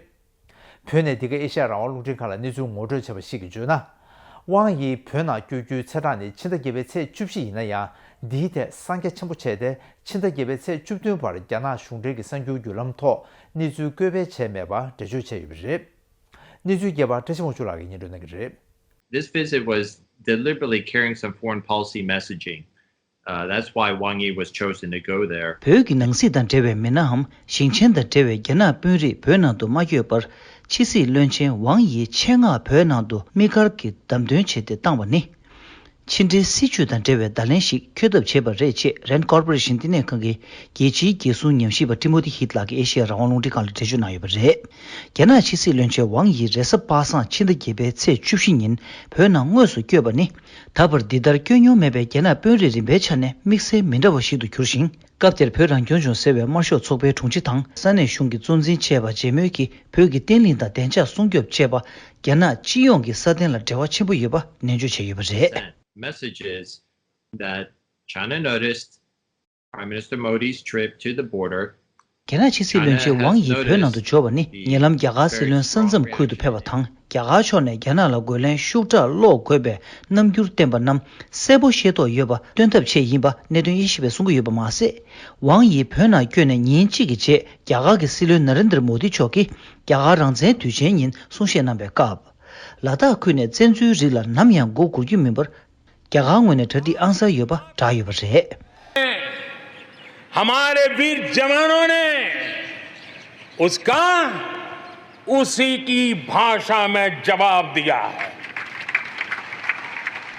བོད་ནས་འདི་ག་ཨེ་ཤ་ཡ་རང་དབང་རླུང་འཕྲིན་ཁང་ལ་གནས་ཚུལ་ངོ་སྤྲོད་བྱས་པ་ཞིག་གིས་བརྗོད་ན། ཝང་ཡི་བོད་ནང་བསྐྱོད་རྒྱུའི་ཚེས་གྲངས་ནི་ཕྱི་ཟླ་བརྒྱད་པའི་ཚེས་བཅུ་བཞི་ཡིན་ན་ཡང་། འདིའི་ཐད་གསང་རྒྱ་ཆེན་པོ་བྱས་ཏེ། ཕྱི་ཟླ་བརྒྱད་པའི་ཚེས་བཅུ་བདུན་བར་རྒྱ་ནག་གཞུང་འབྲེལ་གྱི་གསར་འགྱུར་བརྒྱུད་ལམ་ཐོག་གནས་ཚུལ་བཀོད་སྤེལ་བྱས་མེད་པ་འགྲེལ་བརྗོད་བྱས་ཡོད་པ་རེད། གནས་ཚུལ་རྒྱས་པ་བཀྲ་ཤིས་དབང་ཕྱུག་ལགས་ཀྱིས་སྙན་སྒྲོན་གནང་གི་རེད། This visit was deliberately carrying some foreign policy messaging. Uh, that's why Wang Yi was chosen to go there. བོད་ཀྱི་ནང་སྲིད་དང་འབྲེལ་བའི་མི་སྣའམ་ཞིང་ཆེན་དང་འབྲེལ་བའི་རྒྱ་ནག་དཔོན་རིགས་བོད་ནང་དུ་མ་བསྐྱོད་པར། ཕྱི་སྲིད་བློན་ཆེན་ཝང་ཡིས་ཆེད་མངགས་བོད་ནང་དུ་དམིགས་བཀར་གྱིས་བདམས་ཐོན་བྱས་ཏེ་བཏང་བ་ནི། ཕྱི་འབྲེལ་སྲིད་ཇུས་དང་འབྲེལ་བའི་བརྡ་ལན་ཞིག་འཁྱོལ་ཐབས་བྱས་པ་རེད་ཅེས་རན་ཀོར་པོ་རེ་ཤན་བསྟི་གནས་ཁང་གི་རྒྱལ་སྤྱིའི་རྒྱལ་སྲུང་ཉམས་ཞིབ་པ་ཊི་མོ་ཐི་ཧིད་ལགས་ཀྱིས་ཨེ་ཤེ་ཡ་རང་དབང་རླུང་འཕྲིན་ཁང་ལ་འགྲེལ་བརྗོད་གནང་ཡོད་པ་རེད། རྒྱ་ནག་ཕྱི་སྲིད་བློན་ཆེན་ཝང་ཡི་རེས་གཟའ་པ་སངས་ཕྱི་ཟླ་བརྒྱད་པའི་ཚེས་བཅུ་བཞི་ཉིན་བོད་ནང་དངོས་སུ་བསྐྱོད་པ་ནི། ད་བར་འདི་ལྟར་བསྐྱོད་མྱོང་མེད་པའི་རྒྱ་ནག་དཔོན་རིགས་རིམ་པའི་ཆ་ནས་དམིགས་བསལ་མི་འདྲ་བ་ཞིག་ཏུ་གྱུར་ཞིང་། སྐབས་དེར་བོད་རང་སྐྱོང་ལྗོངས་ཟེར་བའི་དམར་ཤོག་ཚོགས་པའི་དྲུང་ཆེ་དང་ས་གནས་གཞུང་གི་གཙོ་འཛིན་བཅས་པ་མཇལ་མོལ་གྱིས་བོད་ཀྱི་བརྟན་ལྷིང་དང་བདེ་འཇགས་སྲུང་སྐྱོབ་བཅས་པ་རྒྱ་ནག་སྤྱི་ཡོངས་ཀྱི་སྲ་བརྟན་ལ་འབྲེལ་བ་ཆེན་པོ་ཡོད་པ་ནན་བརྗོད་བྱས་ཡོད་པ་རེད། Sent messages that China noticed Prime Minister Modi's trip to the border. རྒྱ་ནག་ཕྱི་སྲིད་བློན་ཆེན་ཝང་ཡི་བོད་ནང་དུ་འབྱོར་བ་ནི་ཉེ་ལམ་རྒྱ་གར་སྲིད་བློན་ས་མཚམས་ཁུལ་དུ་ཕེབས་པ་དང་། རྒྱ་གར་ཕྱོགས་ནས་རྒྱ་ནག་ལ་རྒོལ་ལན་ཤུགས་དྲག་སློག་དགོས་པའི་རྣམ་འགྱུར་བསྟན་པ་རྣམས་གསལ་པོ་ཤེས་རྟོགས་ཡོད་པ་སྟོན་ཐབས་ཆེད་ཡིན་པ་གནད་དོན་དབྱེ་ཞིབ་པས་གསུང་གི་ཡོད་པ་མ་ཟད། ཝང་ཡི་བོད་ནང་བསྐྱོད་ནས་ཉིན་གཅིག་གི་རྗེས་རྒྱ་གར་གྱི་སྲིད་བློན་ན་རེན་དར་མོ་དི་མཆོག་གིས་རྒྱ་གར་རང་བཙན་དུས་ཆེན་ཉིན་གསུང་བཤད་གནང་པའི་སྐབས། ལ་དྭགས་ཁུལ་ནས་བཙན་འཛུལ་རིགས་ལ་ནམ་ཡང་མགོ་སྒུར་རྒྱུ་མིན་པར། རྒྱ་གར་ངོས་ནས་གྲ་སྒྲིག་ཨང་གསར་ཡོད་པ་བསྒྲགས་ཡོད་པ་རེད། हमारे वीर जवानों ने उसका उसी की भाषा में जवाब दिया है।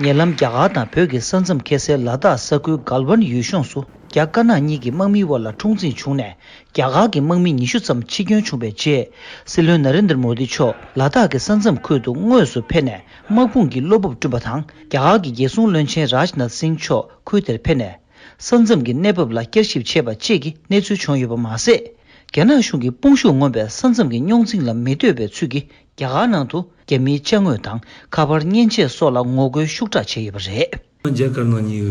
ཉེ་ལམ་རྒྱ་གར་དང་བོད་ཀྱི་ས་མཚམས་ཁེལ་སའི་ལ་དྭགས་ས་ཁུལ་གལ་ཝན་ཡུལ་ལྗོངས་སུ་རྒྱ་ རྒྱ་དཀར་ནག་གཉིས་ཀྱི་དམག་མིའི་དབར་ལ་འཁྲུག་འཛིང་བྱུང་ནས། རྒྱ་གར་གྱི་དམག་མི་ཉི་ཤུ་ཙམ་འཆི་སྐྱོན་བྱུང་བའི་རྗེས། སྲིད་བློན་ན་རེན་དར་མོ་དི་མཆོག་ལ་དྭགས་ཀྱི་ས་མཚམས་ཁུལ་དུ་དངོས་སུ་ཕེབས་ནས། དམག་དཔུང་གི་བློ་སྤོབས་བསྐྲུན་པ་དང་། རྒྱ་གར་གྱི་རྒྱལ་སྲུང་བློན་ཆེན་རཱཇ་ནཱཐ་སིང་མཆོག་ཁུལ་དེར་ཕེབས་ནས། ས་མཚམས་ཀྱི་གནས་བབ་ལ་བསྐྱར་ཞིབ་བྱས་པ་བཅས་ཀྱི་གནས་ཚུལ་བྱུང་ཡོད་པ་མ་ཟད། རྒྱ་ནག་གཞུང་གི་དཔུང་ཤུགས་མངོན་པའི་ས་མཚམས་ཀྱི་རྙོག་འཛིང་ལ་མི་ལྟོས་པའི་ཚུལ་གྱིས། རྒྱ་གར་ནང་དུ་རྒྱ་མིའི་ཅ་དངོས་དང་། ཁ་པར་མཉེན་ཆས་སོགས་ལ་ངོ་རྒོལ་ཤུགས་དྲག་བྱས་ཡོད་པ་རེད། རྒྱ་དཀར་ནག་གཉིས་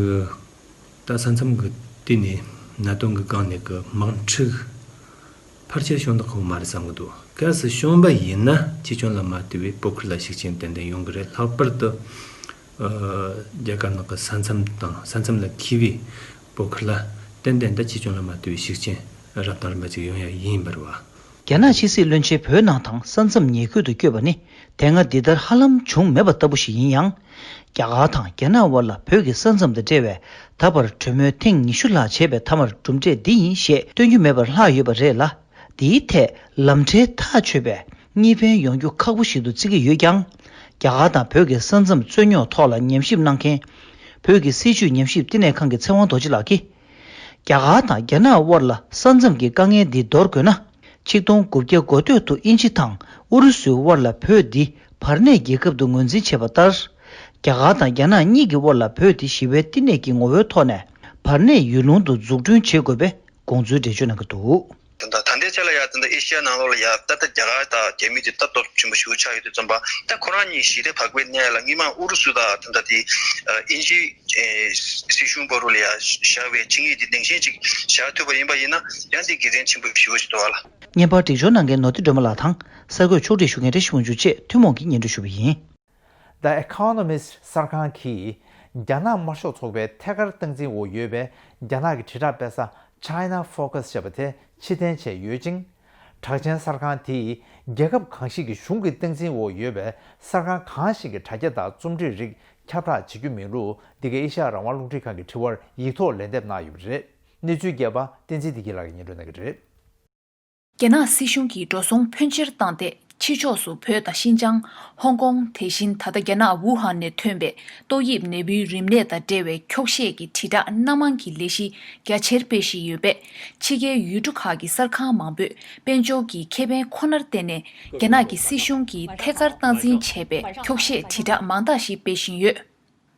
ཀྱི་ད་ས་མཚམས་ཀྱི་དེ་ནས་གནད་དོན་གྱི་སྒང་ནས་ཀྱི་དམག་འཁྲུག་ཕལ་ཆེར་བྱུང་བསྡད་ཁོམ་མ་རེད་བསམ་གྱི་འདུག་གལ་སྲིད་བྱུང་བ་ཡིན་ན། ཆེད་སྐྱོང་ལ་མ་ལྟོས་པའི་བོད་ཁུལ་ལ་ཤུགས་རྐྱེན་ཏན་ཏན་ཡོང་གི་རེད། ལྷག་པར་དུ་ཨ་རྒྱ་དཀར་ནག་གི་ས་མཚམས་དང་། ས་མཚམས་ལ་འཁེལ་བའི་བོད་ཁུལ་ལ་ཏན་ཏན་ད་ཆེད་སྐྱོང་ལ་མ་ལྟོས་པའི་ཤུགས་རྐྱེན་རབ་དང་རིམ་པ་ཅིག་ཡོང་ཡ་ཡིན་པ་རེད་བ། རྒྱ་ནག་ཕྱི་སྲིད་བློན་ཆེན་བོད་ནང་དང་ས་མཚམས་ཉེ་ཁུལ་དུ་བསྐྱོད་པ་ནི། དེ་སྔ་འདི་ལྟར་ཧ་ལམ་བྱུང་མེད་པ་ལྟ་བུ་ཞིག་ཡིན་ཡང་། རྒྱ་གར་དང་རྒྱ་ནག་དབར་ལ་བོད་ཀྱི་ས་མཚམས་དང་འབྲེལ་བའི་ད་བར་གྲོས་མོལ་ཐེངས་ཉི་ཤུ་ལྷག་བྱས་པའི་མཐའ་མར་གྲུབ་འབྲས་འདི་ཡིན་ཞེས་སྟོན་རྒྱུ་མེད་པར་ལྷག་ཡོད་པ་རེད་ལ། འདིའི་ཐད་ལམ་འབྲས་ཐག་ཆོད་པའི་གཉིས་ཕན་ཡོང་རྒྱུ་ཁག་པོ་ཞིག་ཏུ་བརྩི་གི་ཡོད་ཀྱང་། རྒྱ་གར་དང་བོད་ཀྱི་ས་མཚམས་རྩོད་རྙོག་ཐོག་ལ་ཉམས་ཞིབ་གནང་མཁན། བོད་ཀྱི་སྲིད་བྱུས་ཉམས་ཞིབ་བསྟི་གནས་ཁང་གི་ཚེ་དབང་རྡོ་རྗེ་ལགས་ཀྱིས། རྒྱ་གར་དང་རྒྱ་ནག་དབར་ལ་ས་མཚམས་ཀྱི་དཀའ་ངལ་འདི་འདོར་དགོས་ན། ཆིག་སྟོང་དགུ་བརྒྱ་འགོ་སྟོད་དུ་དབྱིན་ཇི་དང་ཨུ་རུ་སུའི་དབར་ལ་བོད་འདི་བར་གནས་རྒྱལ་ཁབ་ཏུ་ངོས་འཛིན་བྱས་པ་ལྟར། རྒྱ་གར་དང་རྒྱ་ནག་གཉིས་ཀྱི་དབར་ལ་བོད་འདི་ཞི་བའི་བསྟི་གནས་ཀྱི་ངོ་བོའི་ཐོག་ནས་བར་གནས་ཡུལ་ལུང་དུ་འཛུགས་སྐྲུན་བྱེད་དགོས་པའི་དགོངས་ཚུལ་འགྲེལ་བརྗོད་གནང་གི་འདུག། ད་ད་ལྟའི་ཆ་ལ་ཡ་ད་ལྟ་ཨེ་ཤི་ཡ་ནང་ལོགས་ལ་ཡ་ད་ལྟ་རྒྱ་གར་དང་རྒྱ་མི་དེ་ད་སྟོབས་ཆེན་པོ་ཞེ་པོ་ཆགས་ཡོད་དུས་ཙམ་པ། ད་ཁོ་རང་གཉིས་ཞི་བདེ་བག་ཕེབས་གནས་ལ་སྔོན་མ་ཨུ་རུ་སུ་དང་ད་ལྟ་དེ་དབྱིན་ཇི་སྲིད་གཞུང་བར་ལ་ཡ་བཞག་པའི་ཆིངས་ཡིག་དེ་ནང་བཞིན་ཅིག་བཞག་ཐུབ་པ་ཡིན་པ་ཡིན་ན་ཡང་དེ་དགེ་མཚན་ཆེན་པོ་ཞེ་པོ་ཞིག་འདུག་བ་ལ། བརྙན་པར་སྒྲིག་སྦྱོར་གནང་མཁན་ནོར་བུ་སྒྲོལ་མ་ལགས་དང་། གསར་འགོད་ཕྱོགས་སྒྲིག་ཞུ་མཁན་བཀྲ་ཤིས་དབང་ཕྱུག་བཅས་ཐུན་མོང་གིས་སྙན་སྒྲོན་ཞུ་བ་ཡིན། The Economist གསར་ཁང་གིས་རྒྱ་ནག་དམར་ཤོག་ཚོགས་པའི་ཐད་ཀར་སྟངས་འཛིན་འོག་ཡོད་པའི་རྒྱ་ནག་གི་དྲིལ་བསྒྲགས་སྤེལ་ས་China Focus ཞེས་པ་དེ་ཕྱིར་འཐེན་བྱས་ཡོད་ཅིང་། གྲགས་ཅན་གསར་ཁང་དེས་རྒྱལ་ཁབ་གང་ཞིག་གི་གཞུང་གི་སྟངས་འཛིན་འོག་ཡོད་པའི་གསར་ཁང་གང་ཞིག་གི་དྲ་རྒྱ་དང་རྩོམ་སྒྲིག་རིགས་ཁྱབ་བསྒྲགས་བྱེད་རྒྱུ་མིན་ལུགས། འདི་ག་ཨེ་ཤ་ཡ་རང་དབང་རླུང་འཕྲིན་ཁང་གི་དྲི་བར་ཡིག་ཐོག་ལན་འདེབས་གནང་ཡོད་པ་རེད། གནས་ཚུལ་རྒྱས་པ་བསྟན་འཛིན་བདེ་སྐྱིད་ལགས་ཀྱིས་སྙན་སྒྲོན་གནང་གི་རེད། རྒྱ་ནག་སྲིད་གཞུང་གིས་འགྲོ་སོང་ཕོན་ཆེར་བཏང་སྟེ། ཕྱི་ཕྱོགས་སུ་བོད་དང་ཤིན་ཅང་། ཧོང་ཀོང་། དེ་བཞིན་ད་ལྟ་རྒྱ་ནག་ཝུ་ཧན་ནས་ཐོན་པའི་ཏོག་དབྱིབས་ནད་འབུའི་རིམས་ནད་དང་འབྲེལ་བའི་འཁྱོག་བཤད་ཀྱི་དྲིལ་བསྒྲགས་སྣ་མང་གི་ལས་གཞི་རྒྱ་ཆེར་སྤེལ་བཞིན་ཡོད་པས། ཕྱི་རྒྱལ་ཡུལ་གྲུ་ཁག་གི་གསར་ཁང་མང་པོས་དཔལ་འབྱོར་གྱི་ཁེ་ཕན་ཁོ་ནར་བརྟེན་ནས། རྒྱ་ནག་གི་སྲིད་གཞུང་གིས་ཐད་ཀར་སྟངས་འཛིན་བྱས་པའི་འཁྱོག་བཤད་དྲིལ་བསྒྲགས་མང་དག་ཞིག་སྤེལ་བཞིན་ཡོད།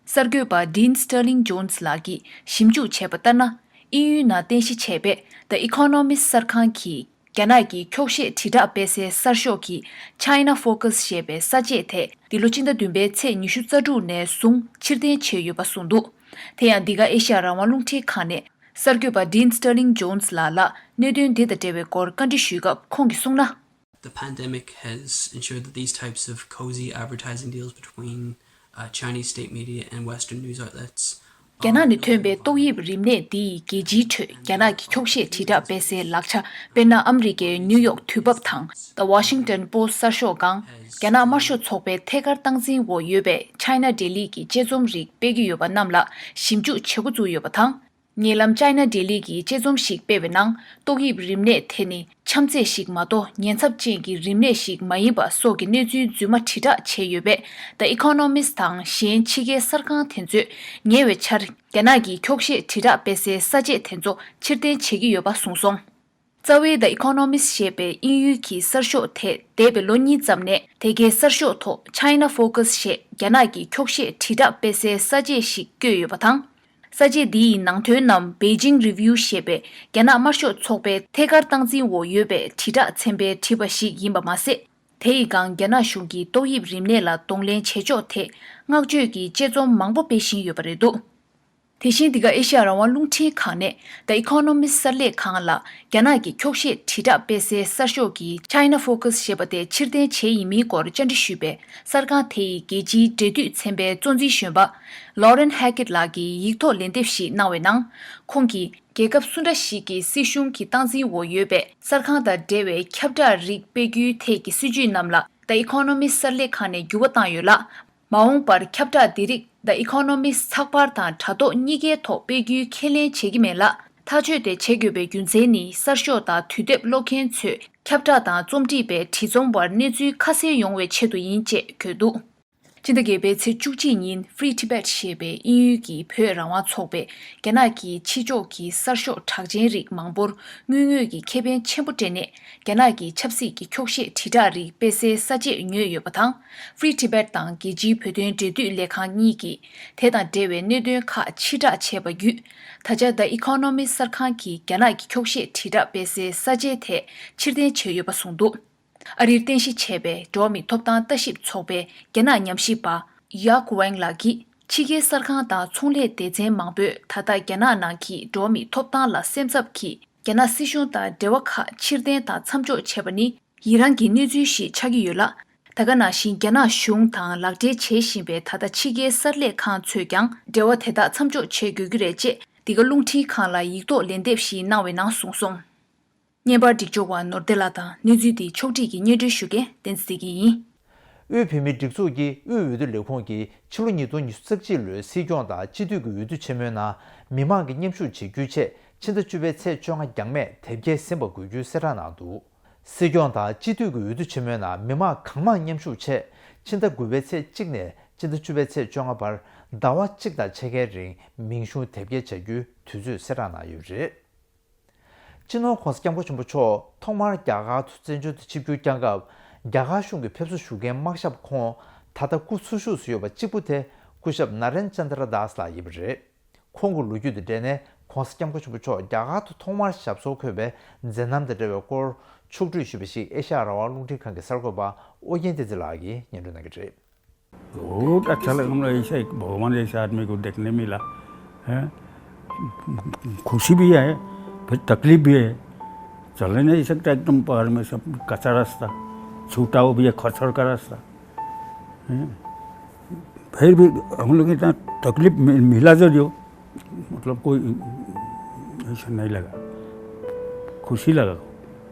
གསར་འགོད་པ་Dean Sterling Jones ལགས་ཀྱིས་ཞིབ་འཇུག་བྱས་པ་ལྟར་ན། དབྱིན་ཡུལ་ནང་རྟེན་གཞི་བྱས་པའི་The Economist གསར་ཁང་གིས། རྒྱ་ནག་གི་འཁྱོག་བཤད་དྲིལ་བསྒྲགས་སྤེལ་སའི་གསར་ཤོག་གི་China Focus ཞེས་པའི་ས་བཅད་དེ། འདི་ལོ་སྤྱི་ཟླ་བདུན་པའི་ཚེས་ཉི་ཤུ་རྩ་དྲུག་ནས་བཟུང་ཕྱིར་འཐེན་བྱས་ཡོད་པ་གསུངས་འདུག། དེ་ཡང་འདི་ག་ཨེ་ཤ་ཡ་རང་དབང་རླུང་འཕྲིན་ཁང་ནས་གསར་འགོད་པ་Dean Sterling Jones ལགས་ལ་གནད་དོན་འདི་དང་འབྲེལ་བའི་སྐོར་བཀའ་འདྲི་ཞུས་སྐབས། ཁོང་གིས་གསུངས་ན། The pandemic has ensured that these types of cozy advertising deals between uh, Chinese state media and Western news outlets རྒྱ་ནག་ནས་ཐོན་པའི་ཏོག་དབྱིབས་རིམས་ནད་འདིས་རྒྱལ་སྤྱིའི་ཁྲོད་རྒྱ་ནག་གི་འཁྱོག་བཤད་དྲིལ་བསྒྲགས་སྤེལ་སའི་ལག་ཆ། དཔེར་ན། ཨ་མི་རི་ཀའི་ནིའུ་ཡོག་དུས་བབ་དང་། The Washington Post གསར་ཤོག་སྒང་། རྒྱ་ནག་དམར་ཤོག་ཚོགས་པའི་ཐད་ཀར་སྟངས་འཛིན་འོག་ཡོད་པའི་China Daily གི་དཔྱད་རྩོམ་རིགས་སྤེལ་གྱི་ཡོད་པ་རྣམས་ལ་ཞིབ་འཇུག་བྱེད་འགོ་བཙུགས་ཡོད་པ་དང་། ཉེ་ལམ་China Daily གིས་དཔྱད་རྩོམ་ཞིག་སྤེལ་བའི་ནང་། ཏོག་དབྱིབས་རིམས་ནད་དེ་ནི་ཆམ་ཚད་ཞིག་མ་གཏོགས་ཉེན་ཚབས་ཅན་གྱི་རིམས་ནད་ཞིག་མ་ཡིན་པ་སོགས་ཀྱི་གནས་ཚུལ་རྫུན་མ་དྲིལ་བསྒྲགས་བྱས་ཡོད་པས། The Economist དང་གཞན་ཕྱི་རྒྱལ་གསར་ཁང་དེ་ཚོས་ཉེ་བའི་ཆར་རྒྱ་ནག་གི་འཁྱོག་བཤད་དྲིལ་བསྒྲགས་སྤེལ་སའི་ས་བཅད་དེ་ཚོ་ཕྱིར་འཐེན་བྱེད་ཀྱི་ཡོད་པ་གསུངས་སོང་། རྩ་བའི་The Economist ཞེས་པའི་དབྱིན་ཡུལ་གྱི་གསར་ཤོག་དེ་འདས་པའི་ལོ་གཉིས་ཙམ་ནས་དེ་གའི་གསར་ཤོག་ཐོག་China Focus ཞེས་རྒྱ་ནག་གི་འཁྱོག་བཤད་དྲིལ་བསྒྲགས་སྤེལ་སའི་ས་བཅད་ཞིག་བཀོད་ཡོད་པ་དང་། ས་བཅད་འདི་ཡི་ནང་དོན་རྣམས་Beijing Review ཞེས་པའི་རྒྱ་ནག་དམར་ཤོག་ཚོགས་པའི་ཐད་ཀར་སྟངས་འཛིན་འོག་ཡོད་པའི་དྲིལ་བསྒྲགས་ཚན་པས་བྲིས་པ་ཞིག་ཡིན་པ་མ་ཟད། དེ་ཡི་སྒང་རྒྱ་ནག་གཞུང་གིས་ཏོག་དབྱིབས་རིམས་ནད་ལ་གདོང་ལེན་བྱེད་ཕྱོགས་ཐད་བསྔགས་བརྗོད་ཀྱི་དཔྱད་རྩོམ་མང་པོ་སྤེལ་བཞིན་ཡོད་པ་རེད་འདུག། དེ་བཞིན་འདི་ག་ཨེ་ཤ་ཡ་རང་དབང་རླུང་འཕྲིན་ཁང་ནས་The Economist གསར་ལས་ཁང་ལ་རྒྱ་ནག་གི་འཁྱོག་བཤད་དྲིལ་བསྒྲགས་སྤེལ་སའི་གསར་ཤོག་གི་China Focus ཞེས་པ་དེ་ཕྱིར་འཐེན་བྱས་ཡིན་མིན་སྐོར་བཅར་འདྲི་ཞུས་པས། གསར་ཁང་དེ་ཡི་རྒྱལ་སྤྱིའི་འབྲེལ་མཐུད་ཚན་པའི་གཙོ་འཛིན་གཞོན་པ་Lauren Hackett ལགས་ཀྱིས་ཡིག་ཐོག་ལན་འདེབས་ཤིག་གནང་བའི་ནང་། ཁོང་གིས་རྒྱལ་ཁབ་སུ་འདྲ་ཞིག་གི་སྲིད་གཞུང་གི་སྟངས་འཛིན་འོག་ཡོད་པའི་གསར་ཁང་དང་འབྲེལ་བའི་ཁྱབ་བསྒྲགས་རིགས་སྤེལ་རྒྱུའི་ཐད་ཀྱི་སྲིད་ཇུས་རྣམས་ལ་The Economist གསར་ལས་ཁང་ནས་འགྱུར་བ་བཏང་ཡོད་ལ། མ་འོངས་པར་ཁྱབ་བསྒྲགས་འདི་རིགས་The Economist ཚགས་པར་དང་དྲ་ཐོག་གཉིས་ཀའི་ཐོག་སྤེལ་རྒྱུའི་ཁས་ལེན་བྱེད་ཀྱི་མེད་ལ། ཐག་གཅོད་དེ་བྱེད་དགོས་པའི་རྒྱུ་མཚན་ནི་གསར་ཤོག་དང་དུས་དེབ་ཀློག་མཁན་ཚོས་ཁྱབ་བསྒྲགས་དང་རྩོམ་སྒྲིག་པའི་བྲིས་རྩོམ་བར་གནས་ཚུལ་ཁ་གསལ་ཡོང་བའི་ཆེད་དུ་ཡིན་ཅེས་བཀོད་འདུག། ཕྱི་ཟླ་བརྒྱད་པའི་ཚེས་བཅུ་གཅིག་ཉིན་Free Tibet ཞེས་པའི་དབྱིན་ཡུལ་གྱི་བོད་རང་དབང་ཚོགས་པས་རྒྱ་ནག་གི་ཕྱི་ཕྱོགས་ཀྱི་གསར་ཤོག་གྲགས་ཅན་རིགས་མང་པོར་དངོས་དངོས་ཀྱི་ཁེ་ཕན་ཆེན་པོ་སྤྲད་ནས། རྒྱ་ནག་གི་ཆབ་སྲིད་ཀྱི་འཁྱོག་བཤད་དྲིལ་བསྒྲགས་རིགས་སྤེལ་སའི་ས་བཅད་ཉོས་ཡོད་པ་དང་། Free Tibet དང་རྒྱལ་སྤྱིའི་བོད་དོན་འབྲེལ་མཐུད་ལས་ཁང་གཉིས་ཀྱིས་དེ་དང་འབྲེལ་བའི་གནད་དོན་ཁག་ཕྱིར་བསྒྲགས་བྱས་པ་བརྒྱུད། ད་ཆ་The Economist གསར་ཁང་གིས་རྒྱ་ནག་གི་འཁྱོག་བཤད་དྲིལ་བསྒྲགས་སྤེལ་སའི་ས་བཅད་དེ་ཕྱིར་འཐེན་བྱས་ཡོད་པ་གསུངས་འདུག། ཨ་རིར་རྟེན་གཞི་བྱས་པའི་འགྲོ་བ་མིའི་ཐོབ་ཐང་ལྟ་ཞིབ་ཚོགས་པའི་རྒྱ་ནག་ཉམས་ཞིབ་པ་ཡག་ཝེང་ལགས་ཀྱིས། ཕྱི་རྒྱལ་གསར་ཁང་དང་ཚོང་ལས་སྡེ་ཚན་མང་པོས་ད་ལྟ་རྒྱ་ནག་ནང་གི་འགྲོ་བ་མིའི་ཐོབ་ཐང་ལ་སེམས་འཚབ་ཀྱིས། རྒྱ་ནག་སྲིད་གཞུང་དང་འབྲེལ་བ་ཁག་ཕྱིར་འཐེན་དང་མཚམས་འཇོག་བྱས་པ་ནི་ཡི་རང་གི་གནས་ཚུལ་ཞིག་ཆགས་ཀྱི་ཡོད་ལ། ད་ག་ནང་བཞིན་རྒྱ་ནག་གཞུང་དང་ལག་འབྲེལ་བྱེད་བཞིན་པའི་ད་ལྟ་ཕྱི་རྒྱལ་གསར་ལས་ཁང་ཚོས་ཀྱང་འབྲེལ་བ་དེ་དག་མཚམས་འཇོག་བྱེད་དགོས་ཀྱི་རེད་ཅེས་འདི་ག་རླུང་འཕྲིན་ཁང་ལ་ཡིག་ཐོག་ལན་འདེབས་ཤིག་གནང་བའི་ནང་གསུངས་སོང་། བརྙན་པར་སྒྲིག་སྦྱོར་བ་ནོར་བདེ་ལགས་དང་གནས་ཚུལ་འདི་ཕྱོགས་སྒྲིག་གིས་སྙན་སྒྲོན་ཞུ་མཁན་བསྟན་འཛིན་བདེ་སྐྱིད་ཡིན། དབུས་བོད་མིའི་སྒྲིག་འཛུགས་ཀྱི་དབུས་འོས་བསྡུ་ལས་ཁུངས་ཀྱིས་ཕྱི་ལོ་ཉིས་སྟོང་ཉི་ཤུ་རྩ་གཅིག་ལོའི་སྲིད་སྐྱོང་དང་སྤྱི་འཐུས་ཀྱི་འོས་བསྡུ་ཆེན་མོའི་ནང་མི་མང་གིས་མཉམ་ཞུགས་བྱེད་རྒྱུའི་ཆེད་ཕྱི་ཟླ་བཅུ་པའི་ཚེས་བཅོ་ལྔ་འགྱངས་མེད་དེབ་སྐྱེལ་ཟིན་པ་དགོས་རྒྱུའི་གསལ་བསྒྲགས་གནང་འདུག། སྲིད་སྐྱོང་དང་སྤྱི་འཐུས་ཀྱི་འོས་བསྡུ་ཆེན་མོའི་ནང་མི་མང་གང་མང་མཉམ་ཞུགས་ཆེད་ཕྱི་ཟླ་དགུ་པའི་ཚེས་གཅིག་ནས་ཕྱི་ཟླ་བཅུ་པའི་ཚེས་བཅོ་ལྔ་བར་ཟླ་བ་གཅིག་དང་ཕྱེད་ཀའི་རིང་མིང་གཞུང་དེབ་སྐྱེལ་བྱ་རྒྱུའི་དུས་ཚོད་གསལ་བསྒྲགས་གནང་ཡོད་པ་རེད། སྤྱི་ནོར་༧གོང་ས་༧སྐྱབས་མགོན་ཆེན་པོ་མཆོག་ཐོག་མར་རྒྱ་གར་དུ་བཙན་བྱོལ་དུ་ཆིབས་བསྒྱུར་བསྐྱངས་སྐབས། རྒྱ་གར་གཞུང་གིས་ཕེབས་བསུ་ཞུ་མཁན་དམག་ཞབས་ཁོང་ད་ལྟ་སྐུ་འཚོ་བཞུགས་སུ་ཡོད་པ་གཅིག་པུ་དེ་སྐུ་ཞབས་ན་རེན་ཅན་དྲ་དཱས་ལགས་ཡིན་པ་རེད། ཁོང་གི་ལོ་རྒྱུས་དང་འབྲེལ་ནས་༧གོང་ས་༧སྐྱབས་མགོན་ཆེན་པོ་མཆོག་རྒྱ་གར་དུ་ཐོག་མར་ཞབས་སོར་འཁོད་པའི་མཛད་རྣམ་དང་འབྲེལ་བའི་སྐོར་ཕྱོགས་བསྒྲིགས་ཞུས་པ་ཞིག་ཨེ་ཤ་ཡ་རང་དབང་རླུང་འཕྲིན་ཁང་གི་གསར་འགོད་པ་ཨོ་རྒྱན་བསྟན་འཛིན་ལགས་ཀྱིས་སྙན་སྒྲོན་གནང་གི་རེད། बहुत अच्छा लगा, मतलब, ऐसा एक भगवान जैसा आदमी को देखने मिला है। खुशी भी है, फिर तकलीफ भी है। चल नहीं सकता एकदम पहाड़ में, सब कच्चा रास्ता, छूटा वो भी है, खचर का रास्ता है। फिर भी हम लोग इतना तकलीफ मि- मिला जो जो, मतलब, कोई ऐसा नहीं लगा, खुशी लगा।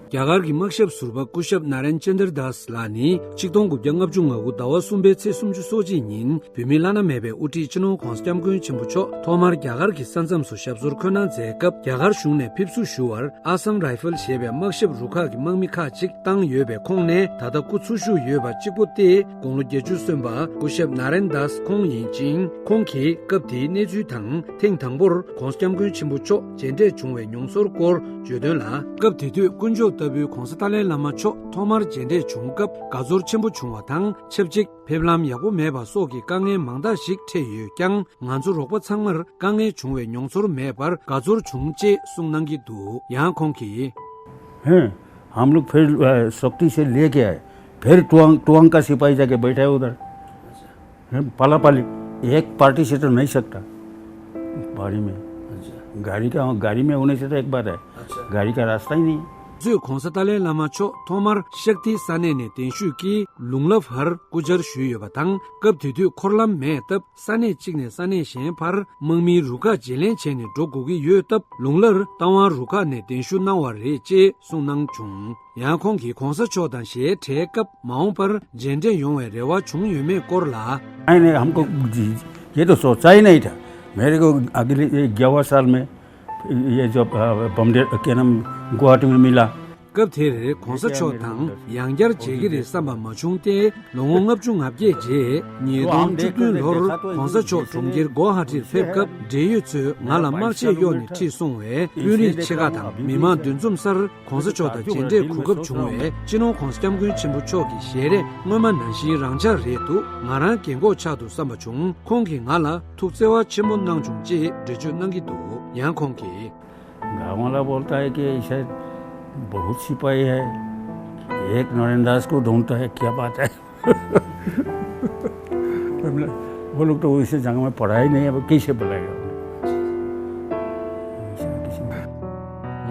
རྒྱ་གར་གྱི་དམག་ཞབས་ཟུར་པ་སྐུ་ཞབས་ན་རན་ཅན་དར་དཱས་ལགས་ནི་ཆིག་སྟོང་དགུ་བརྒྱ་ལྔ་བཅུ་ང་དགུ་ཟླ་བ་གསུམ་པའི་ཚེས་སུམ་ཅུ་སོ་གཅིག་ཉིན་བོད་མིའི་བླ་ན་མེད་པའི་དབུ་ཁྲིད་སྤྱི་ནོར་༧གོང་ས་༧སྐྱབས་མགོན་ཆེན་པོ་མཆོག་ཐོག་མར་རྒྱ་གར་གྱི་ས་མཚམས་སུ་ཞབས་སོར་འཁོད་གནང་མཛད་སྐབས། རྒྱ་གར་གཞུང་ནས་ཕེབས་བསུ་ཞུ་བར་ཨ་སམ་རའི་ཧྥལ་ཞེས་པའི་དམག་ཞབས་རུ་ཁག་གི་དམག་མི་ཁག་ཅིག་བཏང་ཡོད་པའི་ཁོངས་ནས་ད་ལྟ་སྐུ་འཚོ་བཞུགས་ཡོད་པ་གཅིག་པོ་སྟེ། དགུང་ལོ་བརྒྱད་ཅུ་སོན་པ་སྐུ་ཞབས་ན་རན་དཱས་ཁོང་ཡིན་ཅིང་། ཁོང་གིས་སྐབས་དེའི་གནས་ཚུལ་དང་། ཐེངས་དང་པོར་༧གོང་ས་༧སྐྱབས་མགོན་ཆེན་པོ་མཆོག་མཇལ་འཕྲད་བྱུང་བའི་མྱོང་ཚོར་སྐོར་བརྗོད་དོན་ལ། སྐབས་དེ་དུས་དཀོན་མཆོག་ལྟ་བུའི་༧གོང་ས་ཏཱ་ལའི་བླ་མ་མཆོག་ཐོག་མར་མཇལ་འཕྲད་བྱུང་སྐབས་དགའ་ཚོར་ཆེན་པོ་བྱུང་བ་དང་། ཆབས་ཅིག་ཕེབས་ལམ་ཡག་པོ་མེད་པ་སོགས་ཀྱི་དཀའ་ངལ་མང་དག་ཞིག་འཕྲད་ཡོད་ཀྱང་། ང་ཚོ་རོགས་པ་ཚང་མར་དཀའ་ངལ་བྱུང་བའི་མྱོང་ཚོར་མེད་པར་དགའ་ཚོར་བྱུང་ཅེས་གསུངས་གནང་གི་འདུག། ཡང་ཁོང་གིས། हैं, हम लोग फिर, अ, सख्ती से लेके आए, फिर टुआंग, टुआंग का सिपाही जाके बैठा है उधर। हैं, पालापाली, एक पार्टी से तो नहीं सकता, बारी में। गाड़ी का, गाड़ी में होने से तो एक बात है, गाड़ी का रास्ता ही नहीं। གཙོས་༧གོང་ས་ཏཱ་ལའི་བླ་མ་མཆོག་ཐོག་མར་ཤག་ཐི་ས་གནས་ནས་གདན་ཞུས་ཀྱིས་ལུང་ལ་བར་སྐུ་བཅར་ཞུས་ཡོད་པ་དང་། སྐབས་དེ་དུས་འཁོར་ལམ་མེད་སྟབས། ས་གནས་གཅིག་ནས་ས་གནས་གཞན་བར་དམག་མིའི་རུ་ཁག་བརྗེ་ལེན་བྱས་ནས་འགྲོ་དགོས་ཀྱི་ཡོད་སྟབས། ལུང་ལར་རྟ་དབང་རུ་ཁག་ནས་གདན་ཞུ་གནང་བ་རེད་ཅེས་གསུངས་གནང་བྱུང་། ཡང་ཁོང་གིས་གོང་ས་མཆོག་དང་ཞལ་བྲལ་སྐབས་མ་འོངས་པར་མཇལ་འཕྲད་ཡོང་བའི་རེ་བ་བྱུང་ཡོད་མེད་སྐོར་ལ། नहीं, नहीं, हमको ये तो सोचा ही नहीं था। मेरे को अगले ये ग्यारह साल में ये जो, अ, बॉम्बे, क्या नाम, गुवाहाटी में मिला। སྐབས་དེར་གོང་ས་མཆོག་དང་ཡང་བསྐྱར་མཇལ་གྱི་རེད་བསམ་པ་མ་བྱུང་སྟེ། ལོ་ངོ་ལྔ་བཅུ་ང་བརྒྱད་རྗེས་ཉིས་སྟོང་བཅུ་བདུན་ལོར་གོང་ས་མཆོག་གྲོང་ཁྱེར་གོ་ཧ་ཊིར་ཕེབས་སྐབས། འབྲེལ་ཡོད་ཚོས་ང་ལ་དམག་ཆས་གཡོག་ནས་ཁྲིད་སོང་བས། དཔོན་རིགས་ཆེ་ཁག་དང་མི་མང་འདུ་འཛོམས་སར་གོང་ས་མཆོག་དང་མཇལ་འཕྲད་གོ་སྐབས་བྱུང་བས། སྤྱི་ནོར་༧གོང་ས་༧སྐྱབས་མགོན་ཆེན་པོ་མཆོག་གི་ཞལ་རས་སྔོན་མ་ནང་བཞིན་རང་འཇགས་རེད་འདུག། ང་རང་རྒན་གོག་ཆགས་འདུག་བསམ་པ་བྱུང་། ཁོང་གིས་ང་ལ་ཐུགས་བརྩེ་བ་ཆེན་པོ་གནང་བྱུང་ཅེས་འགྲེལ་བརྗོད་གནང་གི་འདུག། ཡང་ཁོང་གིས། गाँव वाला बोलता है कि शायद बहुत सिपाही है, एक नरेंद्र दास को ढूंढता है, क्या बात है? वो लोग तो वैसे जगह में पढ़ा ही नहीं है, अब कैसे बुलाएगा?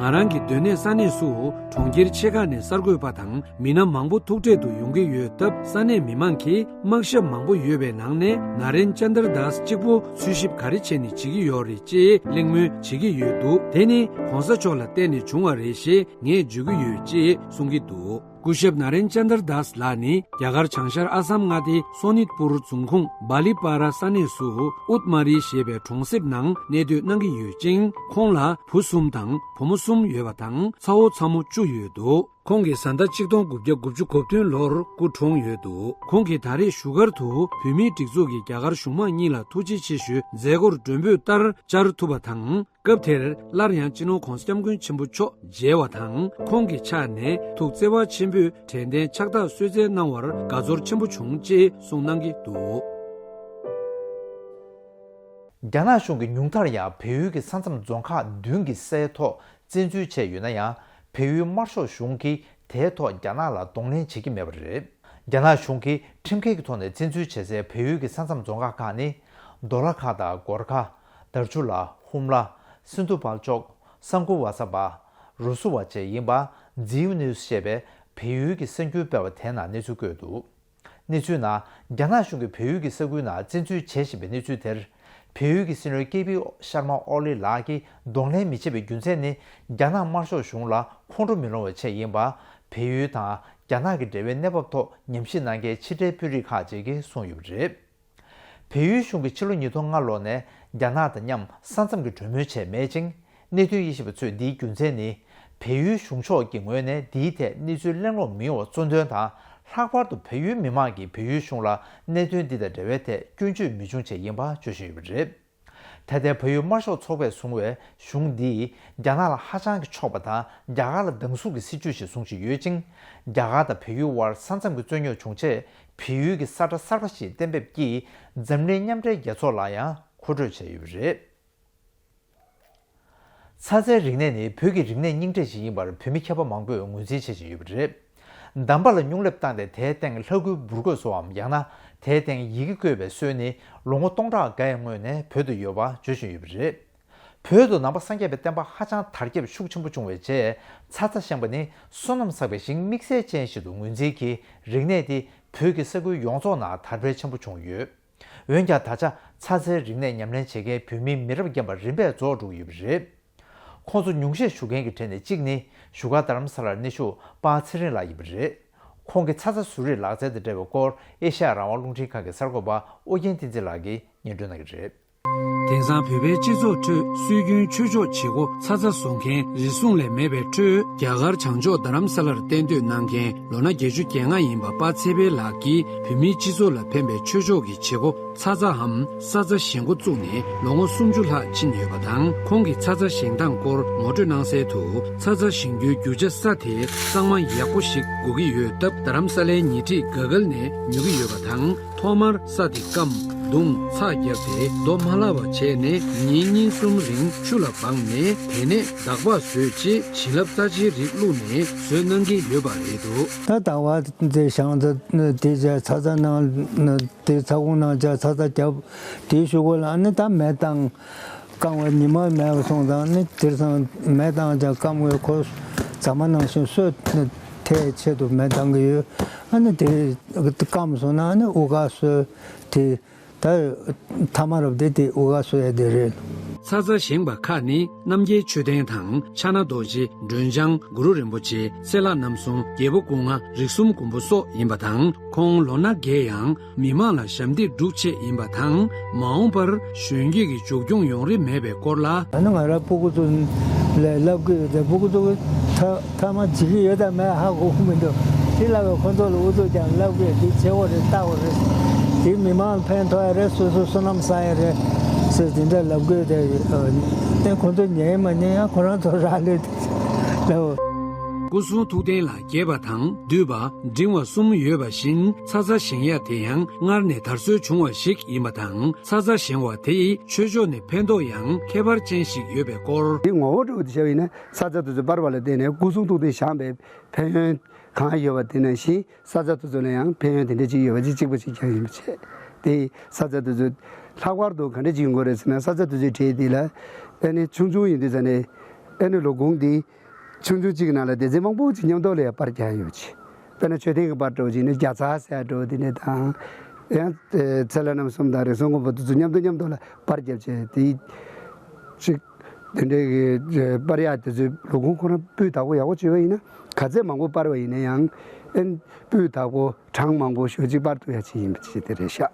ང་རང་གི་སྡོད་གནས་ས་གནས་སུ་གྲོང་ཁྱེར་ཆེ་ཁག་ནས་གསར་འགོད་པ་དང་མི་སྣ་མང་པོ་ཐུག་འཕྲད་དུ་ཡོང་གི་ཡོད་སྟབས། ས་གནས་མི་མང་གིས་དམག་ཞབས་མང་པོ་ཡོད་པའི་ནང་ནས་ན་རེན་ཅན་དར་དཱས་གཅིག་པུ་འཚོལ་ཞིབ་ག་རེ་བྱས་ནས་བྱེད་ཀྱི་ཡོད་རེད་ཅེས་གླེང་མོལ་བྱེད་ཀྱི་ཡོད་འདུག། དེ་ནི་གོང་ས་མཆོག་ལ་བརྟེན་ནས་བྱུང་བ་རེད་ཞེས་ངས་བརྗོད་ཀྱི་ཡོད་ཅེས་གསུང་གི་འདུག། སྐུ་ཞབས་ན་རེན་ཅན་དར་དཱས་ལགས་ནི་རྒྱ་གར་བྱང་ཤར་ཨ་སམ་མངའ་སྡེ་སོ་ནིད་པུར་རྫོང་ཁོངས་སྦ་ལི་པ་ར་ས་གནས་སུ་ཨུད་མ་རི་ཞེས་པའི་གྲོང་གསེབ་ནང་གནས་སྡོད་གནང་གི་ཡོད་ཅིང་། ཁོང་ལ་བུ་གསུམ་དང་བུ་མོ་གསུམ་ཡོད་པ་དང་། ཚ་བོ་ཚ་མོ་བཅུ་ཡོད་འདུག། ཁོང་གིས་བཟའ་ཟླ་གཅིག་སྟོང་དགུ་བརྒྱ་དགུ་བཅུ་གོ་བདུན་ལོར་སྐུ་གྲོངས་ཡོད་འདུག་ཁོང་གིས་ད་རེས་བཞུགས་སྒར་དུ་བོད་མིའི་སྒྲིག་འཛུགས་ཀྱི་རྒྱ་གར་གཞུང་མང་གཉིས་ལ་ཐུགས་རྗེ་ཆེ་ཞུའི་མཛད་སྒོར་མགྲོན་འབོད་ལྟར་བཅར་ཐུབ་པ་དང་། སྐབས་དེར་སླར་ཡང་སྤྱི་ནོར་༧གོང་ས་༧སྐྱབས་མགོན་ཆེན་པོ་མཆོག་མཇལ་བ་དང་། ཁོང་གི་ཕྱག་ནས་ཐུགས་བརྩེ་བ་ཆེན་པོས་དྲན་རྟེན་ཕྱག་རྟགས་གསོལ་སྩལ་གནང་བར་དགའ་ཚོར་ཆེན་པོ་བྱུང་ཅེས་གསུངས་གནང་གི་འདུག་རྒྱ་ནག་གཞུང་གིས་ཉུང་མཐར་ཡང་བལ་ཡུལ་གྱི་ས་མཚམས་རྫོང་ཁག་བདུན་གྱི་སའི་ཐོག་བཙན་འཛུལ་བྱས་ཡོད་ན་ཡང་། བལ་ཡུལ་དམར་ཤོག་གཞུང་གིས་དེའི་ཐོག་རྒྱ་ནག་ལ་གདོང་ལེན་བྱེད་ཀྱི་མེད་པ་རེད། རྒྱ་ནག་གཞུང་གིས་ཁྲིམས་འགལ་གྱི་ཐོག་ནས་བཙན་འཛུལ་བྱས་སའི་བལ་ཡུལ་གྱི་ས་མཚམས་རྫོང་ཁག་ཁག་ནི། དོ་ལ་ཁ་དང་གོར་ཁ། དར་ཆུ་ལ། ཧུམ་ལ། སིན་དྷུ་བལ་ཅོག་ས་འགུ་ཝ་ས་བ། རུ་སུ་བ་བཅས་ཡིན་པ། ཛིའུ་ནིའུ་སི་ཞེས་པའི་བལ་ཡུལ་གྱི་གསར་འགྱུར་སྤེལ་བ་དེའི་ནང་གནས་ཚུལ་བཀོད་འདུག་གནས་ཚུལ་ནང་རྒྱ་ནག་གཞུང་གིས་བལ་ཡུལ་གྱི་ས་ཁུལ་ནང་བཙན་འཛུལ་བྱེད་བཞིན་པའི་གནས་ཚུལ་དེར། བལ་ཡུལ་གྱི་སྲིད་བློན་ཀེ་པི་ཤར་མ་ཨོ་ལི་ལགས་ཀྱིས་གདོང་ལེན་མི་བྱེད་པའི་རྒྱུ་མཚན་ནི། རྒྱ་ནག་དམར་ཤོག་གཞུང་ལ་ཁོང་ཁྲོ་མི་སློང་བའི་ཆེད་ཡིན་པ། བལ་ཡུལ་དང་རྒྱ་ནག་གི་འབྲེལ་བའི་གནས་བབ་ཐོག་ཉམས་ཞིབ་གནང་མཁན་ཕྱི་དྲིལ་དཔོན་རིགས་ཁག་ཅིག་གིས་གསུངས་ཡོད་པ་རེད། བལ་ཡུལ་གཞུང་གིས་ཕྱི་ལོ་ཉིས་སྟོང་ལྔ་ལོ་ནས་རྒྱ་ནག་དང་མཉམ་ས་མཚམས་ཀྱི་གྲོས་མོལ་བྱས་མེད་ཅིང་། གནད་དོན་དབྱེ་ཞིབ་པ་ཚོས་འདིའི་རྒྱུ་མཚན་ནི། བལ་ཡུལ་གཞུང་ཕྱོགས་ཀྱི་ངོས་ནས་འདིའི་ཐད་གནས་ཚུལ་གླེང་སློང་མི་ཡོང་བ་གཙོ་འདོན་དང་། ལྷག་པར་དུ་བལ་ཡུལ་མི་མང་གིས་བལ་ཡུལ་གཞུང་ལ་གནད་དོན་འདི་དང་འབྲེལ་བའི་ཐད་སྐྱོན་བརྗོད་མི་བྱུང་ཆེད་ཡིན་པ་བརྗོད་བཞིན་ཡོད་པ་རེད། ད་ལྟའི་བལ་ཡུལ་དམར་ཤོག་ཚོགས་པས་བཟུང་བའི་གཞུང་འདིས་རྒྱ་ནག་ལ་ཧ་ཅང་གི་ཕྱོགས་པ་དང་། རྒྱ་གར་ལ་སྡང་ཟུག་གི་སྲིད་བྱུས་ཤིག་བཟུང་བཞིན་ཡོད་ཅིང་། རྒྱ་གར་དང་བལ་ཡུལ་དབར་ས་མཚམས་ཀྱི་རྩོད་རྙོག་བྱུང་རྗེས། བལ་ཡུལ་གྱི་ས་ཁྲ་གསར་པ་ཞིག་གཏན་འབེབས་ཀྱིས། འཛམ་གླིང་མཉམ་འབྲེལ་རྒྱལ་ཚོགས་ལ་ཡང་མཁོ་སྤྲོད་བྱས་ཡོད་པ་རེད། ཚ་ཚའི་རིག་གནས་ནི་བོད་ཀྱི་རིག་གནས་རྙིང་གྲས་ཤིག་ཡིན་པར་བོད་མི་མཁས་པ་མང་པོས་ངོས་འཛིན་བྱེད་བཞིན་ཡོད་པ་རེད། འདམ་པ་ལ་སྨྱུང་གླེབ་བཏང་སྟེ་དེའི་སྟེང་ལྷ་སྐུའི་འབུར་རྒོད་བཟོའམ། ཡང་ན་དེའི་སྟེང་ཡི་གེ་བརྐོས་པའི་སྲོལ་ནི་ལོ་ངོ་སྟོང་ཕྲག་འགའ་ཡི་སྔོན་ནས་བོད་དུ་ཡོད་པ་བརྗོད་བཞིན་ཡོད་པ་རེད། བོད་དུ་ནང་པ་སངས་རྒྱས་པའི་བསྟན་པ་ཧ་ཅང་དར་ཁྱབ་ཤུགས་ཆེན་པོ་བྱུང་བའི་རྗེས། ཚ་ཚ་བཞེངས་པ་ནི་བསོད་ནམས་བསགས་པའི་ཞིང་དམིགས་བསལ་ཅན་ཞིག་ཏུ་ངོས་འཛིན་གྱིས། རིག་གནས་འདི་བོད་ཀྱི་ས་ཁུལ་ཡོངས་རྫོགས་ནང་དར་འཕེལ་ཆེན་པོ་བྱུང་ཡོད། འོན་ཀྱང་། ད་ཆ་ཚ་ཚའི་རིག་གནས་ཉམས་ལེན་བྱེད་མཁན་བོད་མིའི་མི་རབས་རྒན་པ་རིམ་པས་རྫོགས་འགྲོ་གི་ཡོད་པ་རེད། ཁོང་ཚོ་ཉུང་ཤས་ཞུ་མཁན་གྱི་གྲས་ནས་གཅིག་ནི། བཞུགས་སྒར་རྡ་རམ་ས་ལར་གནས་བཞུགས་པ་ཚེ་རིང་ལགས་ཡིན་པ་རེད། ཁོང་གིས་ཚ་ཚ་བཟོ་རིགས་ལག་རྩལ་དང་འབྲེལ་བའི་སྐོར་ཨེ་ཤ་ཡ་རང་དབང་རླུང་འཕྲིན་ཁང་གི་གསར་འགོད་པ་ཨོ་རྒྱན་བསྟན་འཛིན་ལགས་ཀྱིས་སྙན་སྒྲོན་གནང་གི་རེད། དེང་སང་བོད་པའི་སྤྱི་ཚོགས་ཁྲོད་སྲོལ་རྒྱུན་ཆོས་ཕྱོགས་བྱེད་སྒོ་ཚ་ཚ་བཟོ་མཁན་རེ་ཟུང་ལས་མེད་པའི་ཁྲོད། རྒྱ་གར་བྱང་ཕྱོགས་རྡ་རམ་ས་ལར་གཏན་སྡོད་གནང་མཁན་ལོ་ན་བརྒྱད་ཅུ་གྱ་ལྔ་ཡིན་པ་པ་ཚེ་འཕེལ་ལགས་ཀྱིས། བོད་མིའི་སྤྱི་ཚོགས་ལ་ཕན་པའི་ཆོས་ཕྱོགས་ཀྱི་བྱེད་སྒོ་ཚ་ཚའམ་ས་ཚ་བཞེངས་འགོ་བཙུགས་ནས་ལོ་ངོ་སུམ་ཅུ་ལྷག་ཕྱིན་ཡོད་པ་དང་། ཁོང་གིས་ཚ་ཚ་བཞེངས་སྟངས་སྐོར་ངོ་སྤྲོད་གནང་གསལ་དུ། ཚ་ཚ་བཞེངས་རྒྱུའི་རྒྱུ་ཆ་ས་དེ་གཙང་མ་ཡག་པོ་ཞིག་དགོས་ཀྱི་ཡོད་སྟབས། རྡ་རམ་ས་ལའི་ཉེ་འཁྲིས་དགའ་སྐལ་ནས་ཉོ་གི་ཡོད་པ་དང་། ཐོག་མར་ས་དེ་སྐམ། བརྡུང་། ཚགས་བརྒྱབ་སྟེ་རྡོ་མ་ལྷག་པ་བྱས་ནས་ཉིན་གཉིས་གསུམ་རིང་ཆུ་ལ་སྦངས་ནས། དེ་ནས་འདག་པ་བཟོས་རྗེས་བྱིན་རླབས་རྩ་ཆེའི་རིགས་བླུགས་ནས་བཟོས་གནང་གི་ཡོད་པ་རེད་འདུག་ད་ཟླ་བ་འདི་བཞེངས་ཚར་དེ་རྗེས་ཚ་ཚ་ནང་དེ་ཚ་གུང་ནང་ཅག་ཚ་ཚ་བརྒྱབ། དེའི་གཞུག་གུ་ལ་ཨ་ནི་ད་མེ་བཏང་། བཀང་བའི་ཉི་མ་མེད་པ་སོང་ཙང་ནི་དེང་སང་མེ་བཏང་ཅག་སྐམ་བའི་ཁོ་ཟ་མ་ནང་བཞིན་སོས་ཐལ་ཆེད་དུ་མེ་བཏང་གི་ཡོད། ཨ་ནི་དེ་སྐམ་སོང་ན་ཨ་ནི་དབུགས་ཁ་སོས་དེ། ད་ཐ་མ་རབ་དེ་དེ་དབུགས་ཁ་སོ་ཡ་དེ་རེད། ཚ་ཚ་བཞེངས་པ་ཁག་ནི་རྣམ་རྒྱལ་མཆོད་རྟེན་དང་ཕྱག་ན་རྡོ་རྗེ། སྒྲོལ་ལྗང་། གུ་རུ་རིན་པོ་ཆེ། སྲས་ལྷ་རྣམ་གསུམ། རྒྱལ་པོ་སྐུ་ལྔ། རིགས་གསུམ་མགོན་པོ་སོགས་ཡིན་པ་དང་། ཁོང་ལོ་ན་རྒས་ཡང་མི་མང་ལ་ཞབས་འདེགས་སྒྲུབ་ཆེད་ཡིན་པ་དང་། མ་འོངས་པར་གཞོན་སྐྱེས་ཀྱི་མཇུག་སྐྱོང་ཡོང་རེ་མེད་པའི་སྐོར་ལ། ཨ་ནི་ང་རང་སྤུ་གུ་ཚོ་ལས་ལབ་གི་ཡོད་དེ། སྤུ་གུ་ཚོ་ཐ་ཐ་མ་བྱེད་ཀྱི་ཡོད་དམ་མེད་ཧ་གོ་གི་མི་འདུག་དེ་ལབ་པའི་ཁོ་ཚོ་ལ་ཨུ་ཚུགས་ཀྱང་ལབ་གི་ཡོད། འདི་བྱེད་དགོས་རེད། ལྟ་དགོས་རེད། དེ་མི་མང་ལ་ཕན་ཐོགས་ཡ་རེད། སོ་སོ་བསོད་ནམས་བསགས་ཡ་རེད་ཟེར་དེ་འདྲ་ལབ་གི་ཡོད་དེ། ཨ་ནི་ཁོ་ཚོ་ཉན་མ་ཉན་ཡང་ཁོ་རང་ཚོ་རག་ལས་དེ་ལབ། སྐུ་གསུང་ཐུགས་རྟེན་ལ་རྒྱས་པ་དང་བསྡུས་པ་འབྲིང་བ་གསུམ་ཡོད་པ་བཞིན། ཚ་ཚ་བཞེངས་ཡ་དེ་ཡང་སྔར་ནས་དར་སྲོལ་བྱུང་བ་ཞིག་ཡིན་པ་དང་། ཚ་ཚ་བཞེངས་པ་དེ་ཡི་ཆོས་ཕྱོགས་ནས་ཕན་ཐོགས་ཡང་ཁྱད་པར་ཅན་ཞིག་ཡོད་པའི་སྐོར། དེ་ངོ་བོ་འདྲ་བོ་དེ་བྱས་པ་ཡིན་ན། ཚ་ཚ་དེ་ཚོ་སྤར་བ་ལ་བརྟེན་ནས་སྐུ་གསུང་ཐུགས་རྟེན་བཞེངས་པའི་ཕན་ཡོན་གང་ཡོད་པ་དེ་ནང་བཞིན། ས་ཆ་དེ་ཚོ་ལ་ཡང་ཕན་ཡོན་དེ་འདྲ་ཅིག་ཡོད་པ་ཅིག་གཅིག་པ་ཅིག་ཀྱང་ཡིན་པ་བྱས། དེ་ས་ཆ་དེ་ཚོ་ལྷག་པར་དུ་ག་འདྲ་ཅིག་ཡོང་གི་རེད་ཟེར་ན། ས་ཆ་དེ་ཚོའི་གྲས་དེ་ལ་ཨ་ནི་ཆུང་ཆུང་ཡིན་དུས་ཙ་ནས་ཨ་ནི་ལོ་གུང་དེ་ཆུང་ཆུང་གཅིག་གི་ནང་ལ་སྡེ་ཚན་མང་པོ་ཅིག་མཉམ་དུ་ལ་ཡང་པར་རྒྱག་ཡོད་ཅིག་དཔེར་ན་མཆོད་རྟེན་གྱི་པར་འདྲ་བོ་ཅིག་ནི་རྒྱ་ཚ་ཟེར་འདྲ་བོ་དེ་འདྲ་དང་། ཡང་ཚེ་ལྷ་རྣམ་གསུམ་དང་རིགས་གསུམ་མགོན་པོ་དེ་ཚོ་མཉམ་དུ་མཉམ་དུ་ལ་པར་བརྒྱབ་བྱས་དེ་ཅིག་དེ་འདྲའི་གི་པར་ཡག་དེ་ཚོའི་ལོ་གུང་ཁོ་རང་སྤུས་དག་པོ་ཡག་པོ་བྱས་པ་ཡིན་ན། ག་ཚད་མང་པོ་པར་བ་ཡིན་ན་ཡང་ཨེ་སྤུས་དག་པོ་གྲངས་མང་པོ་ཞེ་ཅིག་པར་ཐུབ་ཡ་ཅིག་ཡིན་པ་ཅིག་དེ་རེད་ཤག་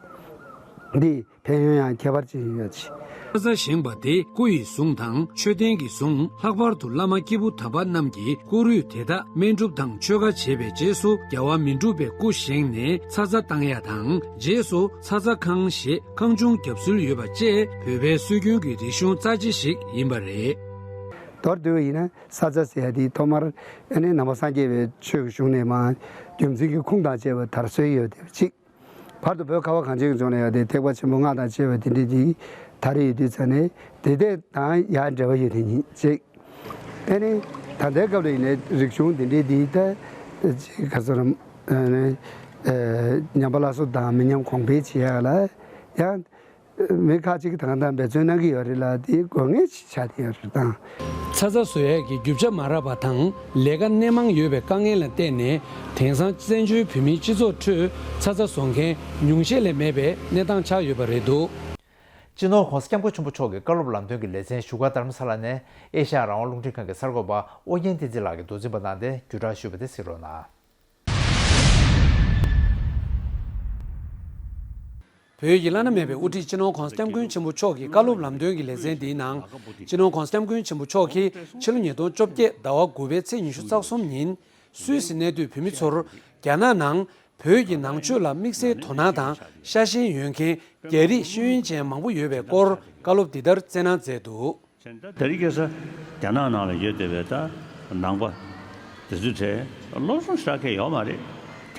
འདི་ཕན་ཡོན་ཡང་ཁྱད་པར་ཅན་ཡོད་ཅིང་། ཚ་ཚ་བཞེངས་པ་དེ་སྐུ་ཡི་གཟུངས་དང་མཆོད་རྟེན་གྱི་གཟུངས། ལྷག་པར་དུ་བླ་མ་སྐྱེས་བུ་དམ་པ་རྣམས་ཀྱི་སྐུ་རུས་དེ་དག་སྨན་སྒྲུབ་དང་ཆོ་ག་བྱས་པའི་རྗེས་སུ་རྒྱལ་བ་མི་འཁྲུགས་པའི་སྐུ་བཞེངས་ནས་ཚ་ཚ་བཏང་ཡ་དང་། རྗེས་སུ་ཚ་ཚ་ཁང་ཞེས་ཁང་ཆུང་བརྒྱབ་སྲོལ་ཡོད་པ་བཅས་བོད་པའི་སྲོལ་རྒྱུན་གྱི་རིག་གཞུང་རྩ་ཆེ་ཞིག་ཡིན་པ་རེད། མདོར་བསྡུས་པ་ཡིན་ན་ཚ་ཚ་ཟེར་ཡ་དེ་ཐོག་མར་ཨ་ནི་ནང་པ་སངས་རྒྱས་པའི་ཆོས་ཀྱི་གཞུང་ནས་མར་རྒྱུ་མཚན་གྱི་ཁུངས་དང་བཅས་པ་དར་སྲོལ་ཡོད་བསྡད་པ་གཅིག་བར་དུ་བོད་ཁ་བ་གངས་ཅན་གྱི་ལྗོངས་ལ་ཡང་དེ་ཐེག་པ་ཆེན་པོ་ལྔ་དང་བཅས་པ་དེ་འདྲའི་དེ་དར་ཡོད་དུས་ཙ་ནས་དེ་དེ་དང་ཡང་འབྲེལ་བ་ཡོད་དེ་ཉིད་ཅིག་ཨེ་ནི་ད་ལྟའི་སྐབས་ལ་ཡིན་ནའི་རིག་གཞུང་དེ་འདྲའི་དེ་ད་ཅིག་ག་ཚོད་རམ་ཨེ་ནི་ཨེ་ཉམས་པ་སླར་གསོ་དང་མི་ཉམས་གོང་འཕེལ་བྱེད་ཡག་ལ་ཡང་མི་ཁག་ཅིག་ད་ལྟ་འབད་བརྩོན་གནང་གི་ཡོད་རེད་ལ་དེ་དགོས་ངེས་ཆགས་བསྡད་ཡོད་རེད་དང་། ཚ་ཚ་བཟོ་ཡས་ཀྱི་རྒྱུ་ཆ་མ་རག་པ་དང་ལས་ཀ་སྣེ་མང་ཡོད་པའི་དཀའ་ངལ་ལ་བརྟེན་ནས་དེང་སང་བཙན་བྱོལ་བོད་མིའི་སྤྱི་ཚོགས་ཁྲོད་ཚ་ཚ་བཟོ་མཁན་ཉུང་ཤས་ལས་མེད་པའི་གནས་སྟངས་ཆགས་ཡོད་པ་རེད་འདུག་སྤྱི་ནོར་༸གོང་ས་༸སྐྱབས་མགོན་ཆེན་པོ་མཆོག་གི་བཀའ་སློབ་ལམ་སྟོན་གྱི་ལེ་ཚན་བཞུགས་སྒར་རྡ་རམ་ས་ལ་ནས་ཨེ་ཤ་ཡ་རང་དབང་རླུང་འཕྲིན་ཁང་གི་གསར་འགོད་པ་ཨོ་རྒྱན་བསྟན་འཛིན་ལགས་ཀྱིས་མདོ་འཛིན་པ་གནང་སྟེ་བརྒྱུད་བསྒྲགས་ཞུས་པ་དེ་གཟིགས་རོགས་གནང་། བོད་ཀྱི་བླ་ན་མེད་པའི་དབུ་ཁྲིད་སྤྱི་ནོར་༸གོང་ས་༸སྐྱབས་མགོན་ཆེན་པོ་མཆོག་གི་བཀའ་སློབ་ལམ་སྟོན་གྱི་ལེ་ཚན་འདིའི་ནང་། སྤྱི་ནོར་༸གོང་ས་༸སྐྱབས་མགོན་ཆེན་པོ་མཆོག་གིས་ཕྱི་ལོ་ཉིས་སྟོང་བཅོ་བརྒྱད་ཟླ་བ་དགུ་པའི་ཚེས་ཉི་ཤུ་རྩ་གསུམ་ཉིན་སུད་སི་གནས་སྡོད་བོད་མི་ཚོར་རྒྱ་ནག་ནང་བོད་ཀྱི་ནང་ཆོས་ལ་དམིགས་བསལ་དོ་སྣང་དང་ཤ་ཞེན་ཡོད་མཁན་རྒྱ་རིགས་ཤེས་ཡོན་ཅན་མང་པོ་ཡོད་པའི་སྐོར་བཀའ་སློབ་འདི་ལྟར་སྩལ་གནང་མཛད་འདུག་ད་རེས་ཁ་སང་རྒྱ་ནག་ནང་ལ་ཡོད་བསྡད་པའི་ད་ནང་པ་དེ་ཚོའི་གྲས་སློབ་སྦྱོང་ཞེ་དྲག་གང་ཡང་ཡོད་མ་རེད། དེ་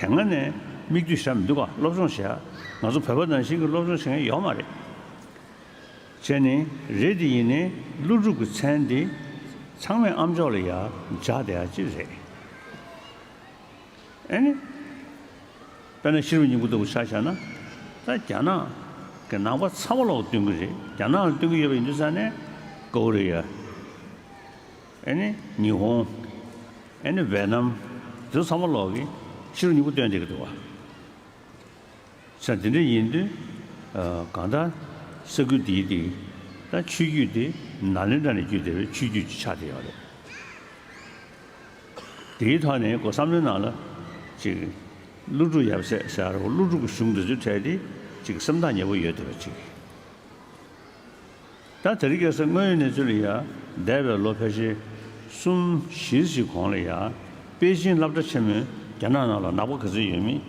སྔ་ནས་མིག་ལྟོས་ཞེ་དྲག་མི་འདུག་ག་སློབ་སྦྱོང་བྱེད་ཡ་ང་ཚོ་བོད་པ་ནང་བཞིན་གྱི་སློབ་སྦྱོང་བྱེད་མཁན་ཡོད་མ་རེད། བྱས་ནས་རེད་དེ་ཡིན་ནའི་ཀླུ་སྒྲུབ་ཀྱི་མཚན་འདི་ཚང་མས་ཨ་མཆོག་ལ་ཡ་སྦྱར་བསྡད་ཡ་ཅིག་རེད། ཨེ་ནི། དཔེར་ན་ཤེས་རབ་སྙིང་པོ་ལྟ་བུ་ཆ་བཞག་ན། ད་རྒྱ་ནག་གི་ནང་པ་ཚང་མ་ལོག་སྟོན་གྱི་རེད། རྒྱ་ནག་ལ་སྟོན་གྱི་ཡོད་པ་ཡིན་དུས་ཙང་ནས་ཀོ་རི་ཡ། ཨེ་ནི་ཉི་ཧོང་། ཨེ་ནི་ཝེ་ནམ། དེ་ཚོ་ཚང་མ་ལོག་གིས་ཤེས་རབ་སྙིང་པོ་སྟོན་བསྡད་ཀྱི་འདུག་བ། ས་འདི་འདྲ་ཡིན་དུས། གང་ལྟར་ས་ཁུལ་འདིའི་སྟེང་ད་ཆོས་བརྒྱུད་དེ་ནཱ་ལེནྡྲ་ནས་བརྒྱུད་བསྡད་པའི་ཆོས་བརྒྱུད་ཅིག་ཆགས་བསྡད་ཡོད་རེད། དེའི་ཐོག་ནས་ཁོ་བསམ་བློའི་ནང་ལ་ཅིག་ཀླུ་སྒྲུབ་ཡབ་སྲས་ཟེར་བ་ཀླུ་སྒྲུབ་ཀྱི་གཞུང་འདི་ཚོའི་གྲས་དེ་ཅིག་སེམས་ཐག་ཉེ་པོ་ཡོད་བསྡད་པ་ཅིག་ད་དེ་རིང་ཁ་སང་དངོས་ཡོད་གནས་ཚུལ་ལ་ཡ་འདས་པའི་ལོ་ཕལ་ཆེར་གསུམ་བཞི་ཞིག་གོང་ལ་ཡ་པེ་ཅིང་སློབ་གྲྭ་ཆེན་མོས་རྒྱ་ནག་ནང་ལ་ནང་པ་ག་ཚོད་ཡོད་མེད་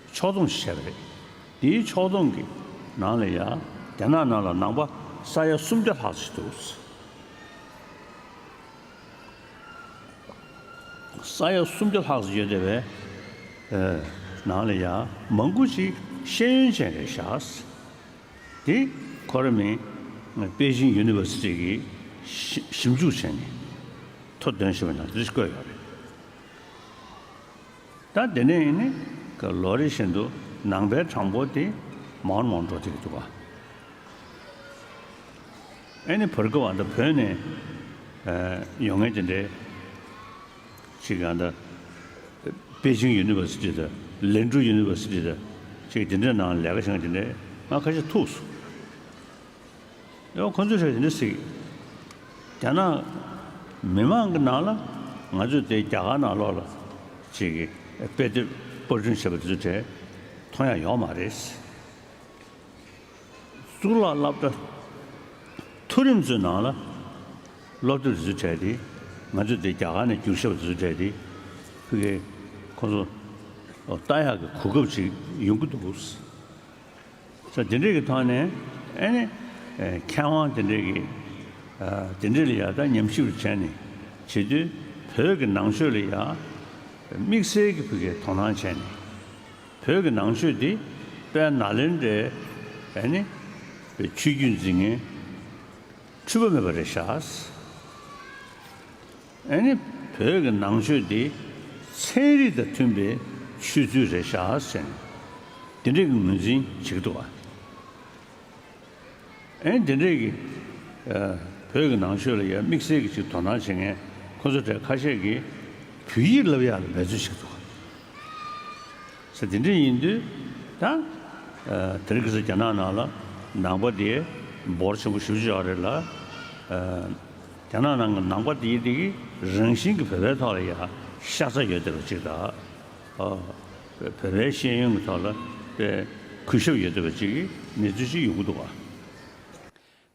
ཕྱོགས་བསྡོམས་ཤིག་བྱས་པ་རེད། དེའི་ཕྱོགས་བསྡོམས་ཀྱི་ནང་ལ་ཡ་རྒྱ་ནག་ནང་ལ་ནང་པ་ས་ཡ་སུམ་བརྒྱ་ལྷག་ཙམ་འདུག་ས་ཡ་སུམ་བརྒྱ་ལྷག་ཙམ་ཡོད་བསྡད་པའི་ནང་ལ་ཡ་མང་པོ་ཅིག་ཤེས་ཡོན་ཅན་རེད་ཤག་དེ་ཁོ་ར་མིང་པེ་ཅིང་ཡུ་ནི་ཝར་སི་ཊི་གིས་ཞིབ་ཞིབ་འཇུག་བྱས་ནས་ཐོ་འདོན་བཞིན་པ་ནང་དེ་བཀོད་ཡོད་རེད། ད་དེ་ནས་ཡིན་ནི་ལོ་རེ་བཞིན་དུ་ནང་པའི་གྲངས་འབོར་དེ་མང་རུ་མང་རུ་འགྲོ་བསྡད་ཀྱི་འདུག་ག་ཨེ་ནི་བར་སྐབས་ཨ་ད་བོད་ནས་ཡོང་མཁན་དེ་འདྲའི་ཅིག་ཨ་ད་པེ་ཅིང་ཡུ་ནི་ཝར་སི་ཊི་དང་ལན་ཀྲུའུ་ཡུ་ནི་ཝར་སི་ཊི་དང་ཅིག་དེ་འདྲའི་ནང་ལས་ཀ་བྱེད་མཁན་དེ་འདྲའི་ང་ཁ་ཤས་ཐུག་སོང་། ཡང་ཁོ་ཚོས་རེད་དེ་འདྲ་ཟེར། རྒྱ་ནག་མི་མང་གི་ནང་ལ་ང་ཚོས་དེ་རྒྱ་གར་ནང་ལོགས་ལ་ཅིག་གི་དཔེ་དེབ་པར་སྐྲུན་བྱས་པ་དེ་ཚོ་དེ་མཐོང་ཡ་ཡོད་མ་རེད། གཙུག་ལག་སློབ་གྲྭ་མཐོ་རིམ་ཚོའི་ནང་ལ་སློབ་དེབ་དེ་ཚོ་དེ་ང་ཚོས་དེ་རྒྱ་གར་ནས་བསྒྱུར་བྱས་པ་དེ་ཚོ་དེ་ཕ་གིའི་ཁོ་ཚོ་ལྟ་ཡག་གི་གོ་སྐབས་ཅིག་ཡོང་གི་འདུག་ས་དེ་འདྲས་ཀྱི་ཐོག་ནས་ཨེ་ནི་མཁས་དབང་དེ་འདྲས་ཀྱི་དེ་འདྲས་ལ་ཡ་ད་ཉམས་ཞིབ་བྱས་ནས་བྱེད་དུས་བོད་ཀྱི་ནང་ཆོས་ལ་ཡ་དམིགས་བསལ་གྱི་བོད་ཀྱི་དོ་སྣང་བྱས་ནས་བོད་ཀྱི་ནང་ཆོས་འདི་དཔལ་ནཱ་ལེནྡྲའི་ཨེ་ནི་ཆོས་བརྒྱུད་འཛིན་མཁན་འཁྲུལ་པ་མེད་པ་རེད་ཤག་ཨེ་ནི་བོད་ཀྱི་ནང་ཆོས་འདི་ཚན་རིག་དང་མཐུན་པའི་ཆོས་ཚུལ་རེད་ཤག་ཟེར་ནས་འདི་འདྲའི་ངོས་འཛིན་བྱེད་ཀྱི་འདུག་ག་ཨེ་ནི་འདི་འདྲའི་གི་བོད་ཀྱི་ནང་ཆོས་ལ་ཡ་དམིགས་བསལ་གྱི་ཅིག་དོ་སྣང་བྱེད་མཁན་ཁོ་ཚོ་གྲས་ཁ་ཤས་ཀྱིས་བོད་ཡིག་བསླབ་ཡག་ལ་འབད་རྩོལ་བྱེད་ཀྱི་འདུག་ག་ས་དེ་འདྲ་ཡིན་དུས་ད། དེ་རིང་ཁ་སང་རྒྱ་ནག་ནང་ལ་ནང་པ་དེ་འབོར་ཆེན་པོ་ཞེ་པོ་ཅིག་ཡོད་རེད་ལ། རྒྱ་ནག་ནང་གི་ནང་པ་དེ་དེ་གི་རང་བཞིན་གྱི་བོད་པའི་ཐོག་ལ་ཡ་ཤ་ཚ་ཡོད་བསྡད་པ་ཅིག་དང་། བོད་པའི་ཤེས་ཡོན་གྱི་ཐོག་ལ་དཔེ་ གུས་ཞབས་ཡོད་བསྡད་པ་ཅིག་གི་གནས་ཚུལ་ཅིག་ཡོང་གི་འདུག་ག།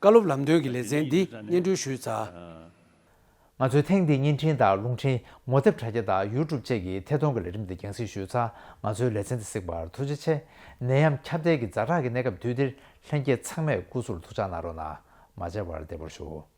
བཀའ་སློབ་ལམ་སྟོན་གྱི་ལེ་ཚན་འདི་སྙན་སྒྲོན་ཞུས་ཚར། ང་ཚོའི་ཐེངས་འདིའི་བརྙན་འཕྲིན་དང་རླུང་འཕྲིན་ངོ་དེབ་དྲ་རྒྱ་དང་ཡུ་ཊུབ་བཅས་ཀྱི་ཐད་གཏོང་གི་ལས་རིམ་འདི་རྒྱང་སྲིང་ཞུས་ཚར། ང་ཚོའི་ལེ་ཚན་འདི་གཟིགས་པར་ཐུགས་རྗེ་ཆེ། ནད་ཡམས་ཁྱབ་གདལ་གྱི་ཛ་དྲག་གི་གནས་སྐབས་དུས་འདིར་ལྷན་རྒྱས་ཚང་མས་སྐུ་གཟུགས་ལ་ཐུགས་ཅག་གནང་རོགས་གནང་། མ་མཇལ་བར་བདེ་པོར་བཞུགས།